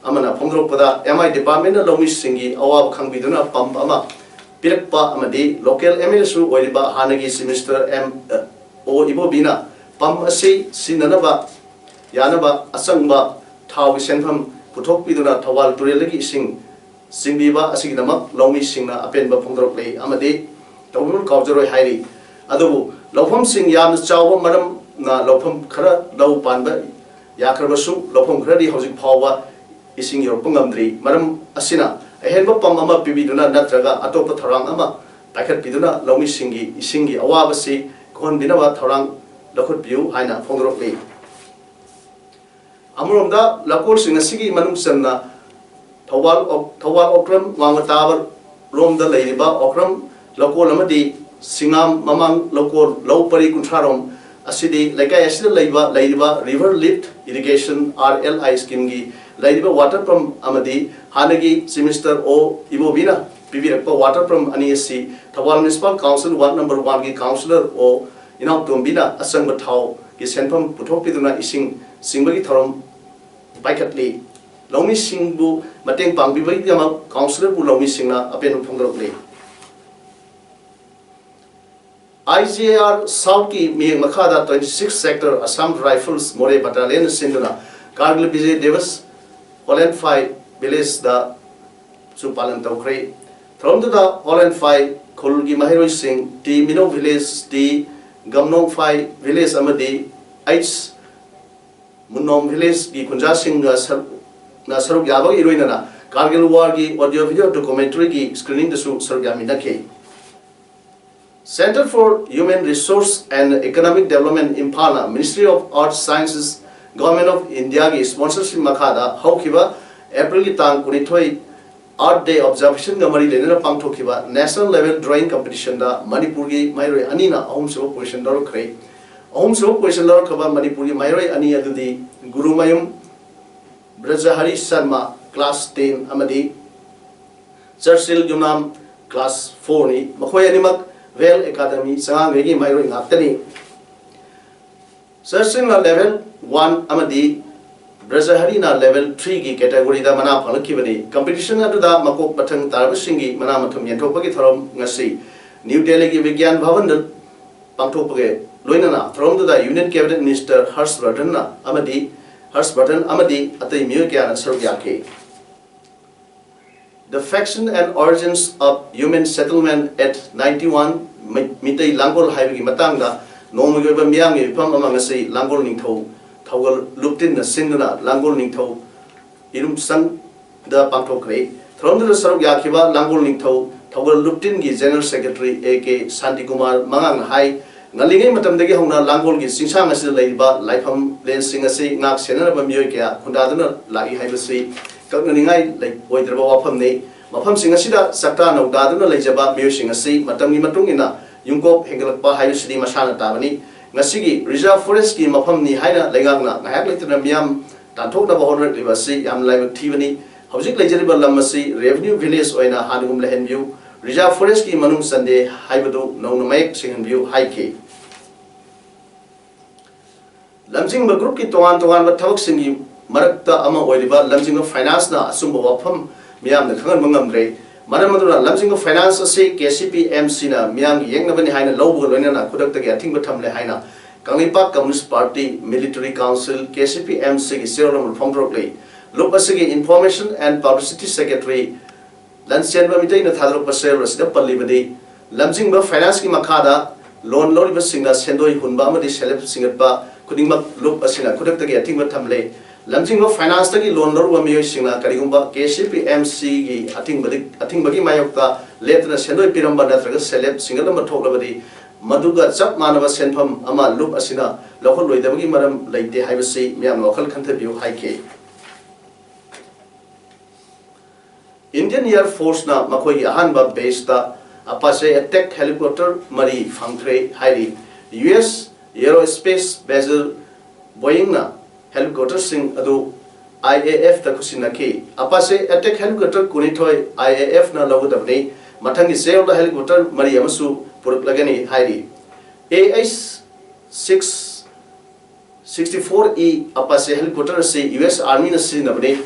ꯑꯃꯅ ꯐꯣꯡꯗꯣꯔꯛꯄꯗ, M I department ꯅ ꯂꯧꯃꯤꯁꯤꯡꯒꯤ ꯑꯋꯥꯕ ꯈꯪꯕꯤꯗꯨꯅ pump ꯑꯃ ꯄꯤꯔꯛꯄ ꯑꯃꯗꯤ local M L A ꯁꯨ ꯑꯣꯏꯔꯤꯕ ꯍꯥꯟꯅꯒꯤ ꯁꯤ ꯃꯤꯁꯇꯔ ꯑꯦꯝ ꯑꯣ ꯏꯕꯣꯕꯤꯅ pump ꯑꯁꯤ ꯁꯤꯖꯤꯟꯅꯅꯕ ꯌꯥꯅꯕ ꯑꯆꯪꯕ ꯊꯥꯎꯒꯤ ꯁꯦꯟꯐꯝ ꯄꯨꯊꯣꯛꯄꯤꯗꯨꯅ ꯊꯧꯕꯥꯜ ꯇꯨꯔꯦꯜꯗꯒꯤ ꯏꯁꯤꯡ ꯆꯤꯡꯕꯤꯕ ꯑꯁꯤꯒꯤꯗꯃꯛ ꯂꯧꯃꯤꯁꯤꯡꯅ ꯑꯄꯦꯟꯕ ꯐꯣꯡꯗꯣꯔꯛꯂꯤ ꯑꯃꯗꯤ ꯇꯧꯕꯤꯃꯜ ꯀꯥꯎꯖꯔꯣꯏ ꯍꯥꯏꯔꯤ꯫ ꯑꯗꯨꯕꯨ ꯂꯧꯐꯝꯁꯤꯡ ꯌꯥꯝꯅ ꯆꯥꯎꯕ ꯃꯔꯝꯅ ꯂꯧꯐꯝ ꯈꯔ ꯂꯧ ꯄꯥꯟꯕ ꯌꯥꯈ꯭ꯔꯕꯁꯨ, ꯂꯧꯐꯝ ꯈꯔꯗꯤ ꯍꯧꯖꯤꯛ ꯐꯥꯎꯕ ꯏꯁꯤꯡ ꯌꯧꯔꯛꯄ ꯉꯝꯗ꯭ꯔꯤ꯫ ꯃꯔꯝ ꯑꯁꯤꯅ, ꯑꯍꯦꯟꯕ pump ꯑꯃ ꯄꯤꯕꯤꯗꯨꯅ ꯅꯠꯇ꯭ꯔꯒ ꯑꯇꯣꯞꯄ ꯊꯧꯔꯥꯡ ꯑꯃ ꯄꯥꯏꯈꯠꯄꯤꯗꯨꯅ ꯂꯧꯃꯤꯁꯤꯡꯒꯤ ꯏꯁꯤꯡꯒꯤ ꯑꯋꯥꯕꯁꯤ ꯀꯣꯛꯍꯟꯕꯤꯅꯕ ꯊꯧꯔꯥꯡ ꯂꯧꯈꯠꯄꯤꯌꯨ ꯍꯥꯏꯅ ꯐꯣꯡꯗꯣꯔꯛꯂꯤ꯫ ꯑꯃꯔꯣꯝꯗ, ꯂꯧꯀꯣꯜꯁꯤꯡ ꯑꯁꯤꯒꯤ ꯃꯅꯨꯡ ꯆꯟꯅ ꯊꯧꯕꯥꯜ ꯑꯣꯛ-, ꯊꯧꯕꯥꯜ ꯑꯣꯀ꯭ꯔꯝ ꯋꯥꯡꯃ ꯇꯥꯕ ꯔꯣꯝꯗ ꯂꯩꯔꯤꯕ ꯑꯣꯀ꯭ꯔꯝ ꯂꯧꯀꯣꯜ ꯑꯃꯗꯤ ꯁꯤꯡꯉꯥꯝ ꯃꯃꯥꯡ ꯂꯧꯀꯣꯜ ꯂꯧ ꯄꯔꯤ ꯀꯨꯟꯊ꯭ꯔꯥ ꯔꯣꯝ ꯑꯁꯤꯗꯤ ꯂꯩꯀꯥꯏ ꯑꯁꯤꯗ ꯂꯩꯕ, ꯂꯩꯔꯤꯕ River Lift Irrigation, R L I, scheme ꯒꯤ ꯂꯩꯔꯤꯕ water pump ꯑꯃꯗꯤ ꯍꯥꯟꯅꯒꯤ Chief Minister ꯑꯣ ꯏꯕꯣꯕꯤꯅ ꯄꯤꯕꯤꯔꯛꯄ water pump ꯑꯅꯤ ꯑꯁꯤ Thoubal Municipal Council Ward number one ꯒꯤ Councillor ꯑꯣ ꯏꯅꯥꯎꯇꯣꯝꯕꯤꯅ ꯑꯆꯪꯕ ꯊꯥꯎꯒꯤ ꯁꯦꯟꯐꯝ ꯄꯨꯊꯣꯛꯄꯤꯗꯨꯅ ꯏꯁꯤꯡ ꯆꯤꯡꯕꯒꯤ ꯊꯧꯔꯝ ꯄꯥꯏꯈꯠꯂꯤ꯫ ꯂꯧꯃꯤꯁꯤꯡꯕꯨ ꯃꯇꯦꯡ ꯄꯥꯡꯕꯤꯕꯒꯤꯗꯃꯛ Councillorꯕꯨ ꯂꯧꯃꯤꯁꯤꯡꯅ ꯑꯄꯦꯟꯕ ꯐꯣꯡꯗꯣꯔꯛꯂꯤ꯫ I G A R Southꯀꯤ ꯃꯤꯠꯌꯦꯡ ꯃꯈꯥꯗ twenty six Sector Assam Rifles Moreh Battalionꯅ ꯁꯤꯟꯗꯨꯅ Kargil Vijay Diwas Holenphai Villageꯗꯁꯨ ꯄꯥꯂꯟ ꯇꯧꯈ꯭ꯔꯦ꯫ ꯊꯧꯔꯝꯗꯨꯗ Holenphai ꯈꯨꯜꯒꯤ ꯃꯍꯩꯔꯣꯏꯁꯤꯡ, T Mino Village, T Gamnongphai Village ꯑꯃꯗꯤ H Munnom Villageꯀꯤ ꯈꯨꯟꯖꯥꯁꯤꯡꯒ ꯁꯔꯨꯛ-, ꯅ ꯁꯔꯨꯛ ꯌꯥꯕꯒ ꯏꯔꯣꯏꯅꯅ Kargil Warꯒꯤ audio video documentaryꯒꯤ screeningꯗꯁꯨ ꯁꯔꯨꯛ ꯌꯥꯃꯤꯟꯅꯈꯤ꯫ Centre for Human Resource and Economic Development ꯏꯝꯐꯥꯜꯅ Ministry of Earth Sciences, Government of Indiaꯒꯤ sponsorship ꯃꯈꯥꯗ ꯍꯧꯈꯤꯕ Aprilꯒꯤ ꯇꯥꯡ ꯀꯨꯟꯅꯤꯊꯣꯏ Earth Day observationꯒ ꯃꯔꯤ ꯂꯩꯅꯅ ꯄꯥꯡꯊꯣꯛꯈꯤꯕ National Level Drawing Competitionꯗ ꯃꯅꯤꯄꯨꯔꯒꯤ ꯃꯍꯩꯔꯣꯏ ꯑꯅꯤꯅ ꯑꯍꯨꯝꯁꯨꯕ position ꯂꯧꯔꯛꯈ꯭ꯔꯦ꯫ ꯑꯍꯨꯝꯁꯨꯕ position ꯂꯧꯔꯛꯈꯤꯕ ꯃꯅꯤꯄꯨꯔꯒꯤ ꯃꯍꯩꯔꯣꯏ ꯑꯅꯤ ꯑꯗꯨꯗꯤ ꯒꯨꯔꯨꯃꯌꯨꯝ ꯕ꯭ꯔꯖꯍꯔꯤ ꯁꯔꯃ, class ten, ꯑꯃꯗꯤ ꯆꯔꯆꯤꯜ ꯌꯨꯝꯅꯥꯝ, class fourꯅꯤ꯫ ꯃꯈꯣꯏ ꯑꯅꯤꯃꯛ Well Academy ꯆꯉꯥꯡꯒꯩꯒꯤ ꯃꯍꯩꯔꯣꯏ ꯉꯥꯛꯇꯅꯤ꯫ ꯆꯔꯆꯤꯜꯅ level one ꯑꯃꯗꯤ ꯕ꯭ꯔꯖꯍꯔꯤꯅ level threeꯒꯤ categoryꯗ ꯃꯅꯥ ꯐꯪꯂꯛꯈꯤꯕꯅꯤ꯫ Competition ꯑꯗꯨꯗ ꯃꯀꯣꯛ ꯃꯊꯪ ꯇꯥꯔꯕꯁꯤꯡꯒꯤ ꯃꯅꯥ ꯃꯊꯨꯝ ꯌꯦꯟꯊꯣꯛꯄꯒꯤ ꯊꯧꯔꯝ ꯉꯁꯤ ꯅ꯭ꯌꯨ ꯗꯦꯜꯂꯤꯒꯤ ꯕꯤꯒ꯭ꯌꯥꯟ ꯚꯕꯟꯗ ꯄꯥꯡꯊꯣꯛꯄꯒ ꯂꯣꯏꯅꯅ ꯊꯧꯔꯝꯗꯨꯗ Union Cabinet Minister ꯍꯔꯁ ꯕꯔꯙꯟꯅ ꯑꯃꯗꯤ ꯍꯔꯁ ꯕꯔꯙꯟ ꯑꯃꯗꯤ ꯑꯇꯩ ꯃꯤꯑꯣꯏ ꯀꯌꯥꯅ ꯁꯔꯨꯛ ꯌꯥꯈꯤ꯫ The Faction and Origins of Human Settlement at ninety one, ꯃꯩ-, ꯃꯤꯇꯩ ꯂꯥꯡꯒꯣꯜ ꯍꯥꯏꯕꯒꯤ ꯃꯇꯥꯡꯗ ꯅꯣꯡꯃꯒꯤ ꯑꯣꯏꯕ ꯃꯤꯌꯥꯝꯒꯤ ꯃꯤꯐꯝ ꯑꯃ ꯉꯁꯤ ꯂꯥꯡꯒꯣꯜ ꯅꯤꯡꯊꯧ ꯊꯧꯒꯜ ꯂꯨꯞꯇꯤꯟꯅ ꯁꯤꯟꯗꯨꯅ ꯂꯥꯡꯒꯣꯜ ꯅꯤꯡꯊꯧ ꯏꯔꯨꯝꯁꯪꯗ ꯄꯥꯡꯊꯣꯛꯈ꯭ꯔꯦ꯫ ꯊꯧꯔꯝꯗꯨꯗ ꯁꯔꯨꯛ ꯌꯥꯈꯤꯕ ꯂꯥꯡꯒꯣꯜ ꯅꯤꯡꯊꯧ ꯊꯧꯒꯜ ꯂꯨꯞꯇꯤꯟꯒꯤ General Secretary A K Shantikumar ꯃꯉꯥꯡꯅ ꯍꯥꯏ, ꯉꯜꯂꯤꯉꯩ ꯃꯇꯝꯗꯒꯤ ꯍꯧꯅ ꯂꯥꯡꯒꯣꯜꯒꯤ ꯆꯤꯡꯁꯥꯡ ꯑꯁꯤꯗ ꯂꯩꯔꯤꯕ ꯂꯥꯏꯐꯝ ꯂꯦꯟꯁꯤꯡ ꯑꯁꯤ ꯉꯥꯛ ꯁꯦꯟꯅꯅꯕ ꯃꯤꯑꯣꯏ ꯀꯌꯥ ꯈꯨꯟꯗꯥꯗꯨꯅ ꯂꯥꯛꯏ ꯍꯥꯏꯕꯁꯤ ꯀꯛꯅꯅꯤꯡꯉꯥꯏ ꯂꯩ-, ꯑꯣꯏꯗ꯭ꯔꯕ ꯋꯥꯐꯝꯅꯤ꯫ ꯃꯐꯝꯁꯤꯡ ꯑꯁꯤꯗ ꯆꯥꯛꯇꯥ ꯅꯧꯗꯥꯗꯨꯅ ꯂꯩꯖꯕ ꯃꯤꯑꯣꯏꯁꯤꯡ ꯑꯁꯤ ꯃꯇꯝꯒꯤ ꯃꯇꯨꯡ ꯏꯟꯅ ꯌꯨꯝꯀꯣꯛ ꯍꯦꯟꯒꯠꯂꯛꯄ ꯍꯥꯏꯕꯁꯤꯗꯤ ꯃꯁꯥꯅ ꯇꯥꯕꯅꯤ꯫ ꯉꯁꯤꯒꯤ Reserve Forestꯀꯤ ꯃꯐꯝꯅꯤ ꯍꯥꯏꯅ ꯂꯩꯉꯥꯛꯅ ꯉꯥꯏꯍꯥꯛ ꯂꯩꯇꯅ ꯃꯤꯌꯥꯝ ꯇꯥꯟꯊꯣꯛꯅꯕ ꯍꯣꯠꯅꯔꯛꯂꯤꯕ ꯑꯁꯤ ꯌꯥꯝꯅ ꯂꯥꯏꯕꯛ ꯊꯤꯕꯅꯤ꯫ ꯍꯧꯖꯤꯛ ꯂꯩꯖꯔꯤꯕ ꯂꯝ ꯑꯁꯤ revenue village ꯑꯣꯏꯅ ꯍꯥꯟꯅꯒꯨꯝ ꯂꯩꯍꯟꯕꯤꯌꯨ, reserve forest ꯀꯤ ꯃꯅꯨꯡ ꯆꯟꯗꯦ ꯍꯥꯏꯕꯗꯨ ꯅꯧꯅ ꯃꯌꯦꯛ ꯁꯦꯡꯍꯟꯕꯤꯌꯨ ꯍꯥꯏꯈꯤ꯫ ꯂꯝꯖꯤꯡꯕ group ꯀꯤ ꯇꯣꯉꯥꯟ ꯇꯣꯉꯥꯟꯕ ꯊꯕꯛꯁꯤꯡꯒꯤ ꯃꯔꯛꯇ ꯑꯃ ꯑꯣꯏꯔꯤꯕ ꯂꯝꯖꯤꯡꯕ finance ꯅ ꯑꯆꯨꯝꯕ ꯋꯥꯐꯝ ꯃꯤꯌꯥꯝꯅ ꯈꯪꯍꯟꯕ ꯉꯝꯗ꯭ꯔꯦ꯫ ꯃꯔꯝ ꯑꯗꯨꯅ ꯂꯝꯖꯤꯡꯕ finance ꯑꯁꯤ K C P M C ꯅ ꯃꯤꯌꯥꯝꯒꯤ ꯌꯦꯛꯅꯕꯅꯤ ꯍꯥꯏꯅ ꯂꯧꯕꯒ ꯂꯣꯏꯅꯅ ꯈꯨꯗꯛꯇꯒꯤ ꯑꯊꯤꯡꯕ ꯊꯝꯂꯦ ꯍꯥꯏꯅ Kangleipak Communist Party Military Council, K C P M C ꯒꯤ ꯆꯦꯔꯣꯜ ꯑꯃ ꯐꯣꯡꯗꯣꯔꯛꯂꯤ꯫ ꯂꯨꯞ ꯑꯁꯤꯒꯤ Information and Publicity Secretary ꯂꯟꯆꯦꯟꯕ ꯃꯤꯇꯩꯅ ꯊꯥꯗꯣꯔꯛꯄ ꯆꯦꯔꯣꯜ ꯑꯁꯤꯗ ꯄꯜꯂꯤꯕꯗꯤ, ꯂꯝꯖꯤꯡꯕ finance ꯀꯤ ꯃꯈꯥꯗ loan ꯂꯧꯔꯤꯕꯁꯤꯡꯗ ꯁꯦꯟꯗꯣꯏ ꯍꯨꯟꯕ ꯑꯃꯗꯤ ꯁꯦꯜꯍꯦꯞ ꯁꯤꯡꯒꯠꯄ ꯈꯨꯗꯤꯡꯃꯛ ꯂꯨꯞ ꯑꯁꯤꯅ ꯈꯨꯗꯛꯇꯒꯤ ꯑꯊꯤꯡꯕ ꯊꯝꯂꯦ꯫ ꯂꯝꯖꯤꯡꯕ finance ꯇꯒꯤ loan ꯂꯧꯔꯨꯕ ꯃꯤꯑꯣꯏꯁꯤꯡꯅ ꯀꯔꯤꯒꯨꯝꯕ K C P M C ꯒꯤ ꯑꯊꯤꯡꯕꯗꯤ, ꯑꯊꯤꯡꯕꯒꯤ ꯃꯥꯌꯣꯛꯇ ꯂꯦꯞꯇꯅ ꯁꯦꯟꯗꯣꯏ ꯄꯤꯔꯝꯕ ꯅꯠꯇ꯭ꯔꯒ ꯁꯦꯜꯍꯦꯞ ꯁꯤꯡꯒꯠꯂꯝꯕ ꯊꯣꯛꯂꯕꯗꯤ, ꯃꯗꯨꯒ ꯆꯞ ꯃꯥꯟꯅꯕ ꯁꯦꯟꯐꯝ ꯑꯃ ꯂꯨꯞ ꯑꯁꯤꯅ ꯂꯧꯍꯜꯂꯣꯏꯗꯕꯒꯤ ꯃꯔꯝ ꯂꯩꯇꯦ ꯍꯥꯏꯕꯁꯤ ꯃꯤꯌꯥꯝꯅ ꯋꯥꯈꯜ ꯈꯟꯊꯕꯤꯌꯨ ꯍꯥꯏꯈꯤ꯫ Indian Air Force ꯅ ꯃꯈꯣꯏꯒꯤ ꯑꯍꯥꯟꯕ batch ꯇ Apache attack helicopter ꯃꯔꯤ ꯐꯪꯈ꯭ꯔꯦ ꯍꯥꯏꯔꯤ꯫ U S Aerospace Major Boeing ꯅ helicopter ꯁꯤꯡ ꯑꯗꯨ I A F ꯇ ꯈꯨꯠꯁꯤꯟꯅꯈꯤ꯫ Apache attack helicopter ꯀꯨꯟꯅꯤꯊꯣꯏ I A F ꯅ ꯂꯧꯒꯗꯕꯅꯤ꯫ ꯃꯊꯪꯒꯤ ꯆꯌꯣꯜꯗ helicopter ꯃꯔꯤ ꯑꯃꯁꯨ ꯄꯨꯔꯛꯂꯒꯅꯤ ꯍꯥꯏꯔꯤ꯫ A H six sixty-four E Apache helicopter ꯑꯁꯤ U S Army ꯅ ꯁꯤꯖꯤꯟꯅꯕꯅꯤ꯫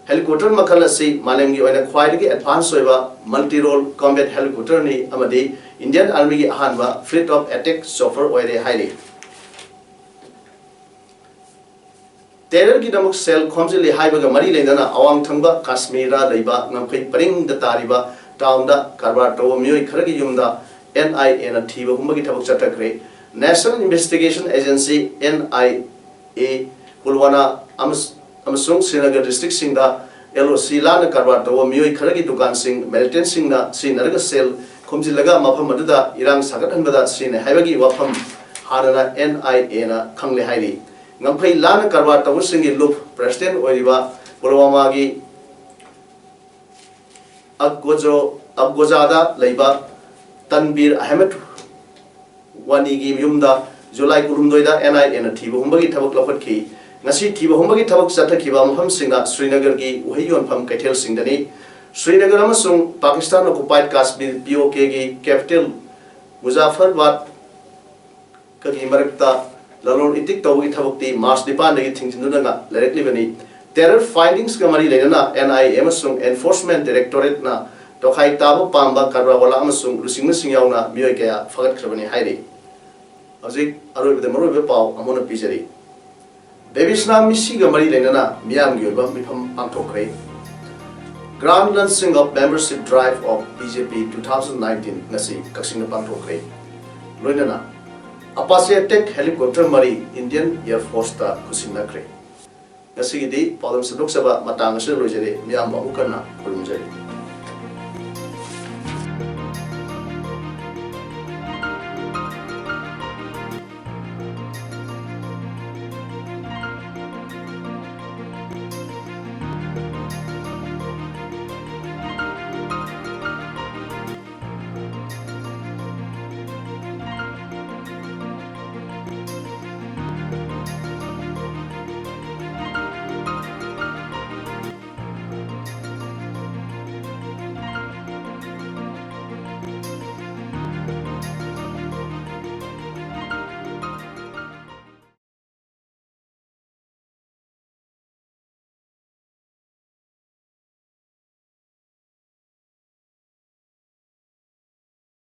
Helicopter ꯃꯈꯜ ꯑꯁꯤ ꯃꯥꯂꯦꯝꯒꯤ ꯑꯣꯏꯅ ꯈ꯭ꯋꯥꯏꯗꯒꯤ advance ꯑꯣꯏꯕ multi-role combat helicopter ꯅꯤ ꯑꯃꯗꯤ Indian Army ꯒꯤ ꯑꯍꯥꯟꯕ fleet of attack chopper ꯑꯣꯏꯔꯦ ꯍꯥꯏꯔꯤ꯫ Terror ꯒꯤꯗꯃꯛ ꯁꯦꯜ ꯈꯣꯝꯖꯤꯜꯂꯤ ꯍꯥꯏꯕꯒ ꯃꯔꯤ ꯂꯩꯅꯅ ꯑꯋꯥꯡ ꯊꯪꯕ ꯀꯥꯁꯃꯤꯔꯗ ꯂꯩꯕ ꯉꯝꯈꯩ ꯄꯔꯤꯡꯗ ꯇꯥꯔꯤꯕ town ꯗ ꯀꯔꯕꯥꯔ ꯇꯧꯕ ꯃꯤꯑꯣꯏ ꯈꯔꯒꯤ ꯌꯨꯝꯗ N I A ꯅ ꯊꯤꯕ ꯍꯨꯝꯕꯒꯤ ꯊꯕꯛ ꯆꯠꯊꯈ꯭ꯔꯦ꯫ National Investigation Agency, N I A, ꯄꯨꯜꯋꯥꯅꯥ ꯑꯃꯁ-, ꯑꯃꯁꯨꯡ ꯁ꯭ꯔꯤꯅꯒꯔ district ꯁꯤꯡꯗ L O C ꯂꯥꯟꯅ ꯀꯔꯕꯥꯔ ꯇꯧꯕ ꯃꯤꯑꯣꯏ ꯈꯔꯒꯤ ꯗꯨꯀꯥꯟꯁꯤꯡ militant ꯁꯤꯡꯅ ꯁꯤꯖꯤꯟꯅꯔꯒ ꯁꯦꯜ ꯈꯣꯝꯖꯤꯜꯂꯒ ꯃꯐꯝ ꯑꯗꯨꯗ ꯏꯔꯥꯡ ꯁꯥꯒꯠꯍꯟꯕꯗ ꯁꯤꯖꯤꯟꯅꯩ ꯍꯥꯏꯕꯒꯤ ꯋꯥꯐꯝ ꯍꯥꯟꯅꯅ N I A ꯅ ꯈꯪꯂꯦ ꯍꯥꯏꯔꯤ꯫ ꯉꯝꯈꯩ ꯂꯥꯟꯅ ꯀꯔꯕꯥꯔ ꯇꯧꯕꯁꯤꯡꯒꯤ ꯂꯨꯞ president ꯑꯣꯏꯔꯤꯕ ꯄꯨꯜꯋꯥꯃꯥꯒꯤ ꯑꯒꯣꯖꯣ-, ꯑꯒꯣꯖꯥꯗ ꯂꯩꯕ ꯇꯟꯕꯤꯔ ꯑꯍꯃꯦꯗ ꯋꯥꯅꯤꯒꯤ ꯌꯨꯝꯗ July ꯀꯨꯟꯍꯨꯝꯗꯣꯏꯗ N I A ꯅ ꯊꯤꯕ ꯍꯨꯝꯕꯒꯤ ꯊꯕꯛ ꯂꯧꯈꯠꯈꯤ꯫ ꯉꯁꯤ ꯊꯤꯕ ꯍꯨꯝꯕꯒꯤ ꯊꯕꯛ ꯆꯠꯊꯈꯤꯕ ꯃꯐꯝꯁꯤꯡꯅ ꯁ꯭ꯔꯤꯅꯒꯔꯒꯤ ꯎꯍꯩ ꯌꯣꯟꯐꯝ ꯀꯩꯊꯦꯜꯁꯤꯡꯗꯅꯤ꯫ ꯁ꯭ꯔꯤꯅꯒꯔ ꯑꯃꯁꯨꯡ Pakistan occupied Kashmir, P O K ꯒꯤ capital Muzaffarabad ꯀꯒꯤ ꯃꯔꯛꯇ ꯂꯂꯣꯟ ꯏꯇꯤꯛ ꯇꯧꯕꯒꯤ ꯊꯕꯛꯇꯤ ꯃꯥꯔꯆ ꯅꯤꯄꯥꯟꯗꯒꯤ ꯊꯤꯡꯖꯤꯟꯗꯨꯅ ꯂꯩꯔꯛꯂꯤꯕꯅꯤ꯫ Terror findings ꯀ ꯃꯔꯤ ꯂꯩꯅꯅ N I A ꯑꯃꯁꯨꯡ Enforcement Directorate ꯅ ꯇꯣꯈꯥꯏ ꯇꯥꯕ ꯄꯥꯝꯕ ꯀꯔꯕꯥꯔꯋꯥꯂꯥ ꯑꯃꯁꯨꯡ ꯂꯨꯆꯤꯡꯕꯁꯤꯡ ꯌꯥꯎꯅ ꯃꯤꯑꯣꯏ ꯀꯌꯥ ꯐꯥꯒꯠꯈ꯭ꯔꯕꯅꯤ ꯍꯥꯏꯔꯤ꯫ ꯍꯧꯖꯤꯛ ꯑꯔꯣꯏꯕꯗ ꯃꯔꯨꯑꯣꯏꯕ ꯄꯥꯎ ꯑꯃꯨꯛ ꯍꯟꯅ ꯄꯤꯖꯔꯤ꯫ ꯕꯦꯕꯤꯁꯅꯥ ꯃꯤꯁꯤꯒ ꯃꯔꯤ ꯂꯩꯅꯅ ꯃꯤꯌꯥꯝꯒꯤ ꯑꯣꯏꯕ ꯃꯤꯐꯝ ꯄꯥꯡꯊꯣꯛꯈ꯭ꯔꯦ꯫ Grand launching of membership drive of B J P two thousand nineteen ꯉꯁꯤ ꯀꯛꯆꯤꯡꯗ ꯄꯥꯡꯊꯣꯛꯈ꯭ꯔꯦ꯫ ꯂꯣꯏꯅꯅ Apache attack helicopter ꯃꯔꯤ Indian Air Force ꯇ ꯈꯨꯠꯁꯤꯟꯅꯈ꯭ꯔꯦ꯫ ꯉꯁꯤꯒꯤꯗꯤ ꯄꯥꯎꯗꯝ ꯁꯟꯗꯣꯛꯆꯕ ꯃꯇꯥꯡ ꯑꯁꯤꯗ ꯂꯣꯏꯖꯔꯦ꯫ ꯃꯤꯌꯥꯝꯕꯨ ꯑꯃꯨꯛ ꯍꯟꯅ ꯈꯨꯔꯨꯝꯖꯔꯤ꯫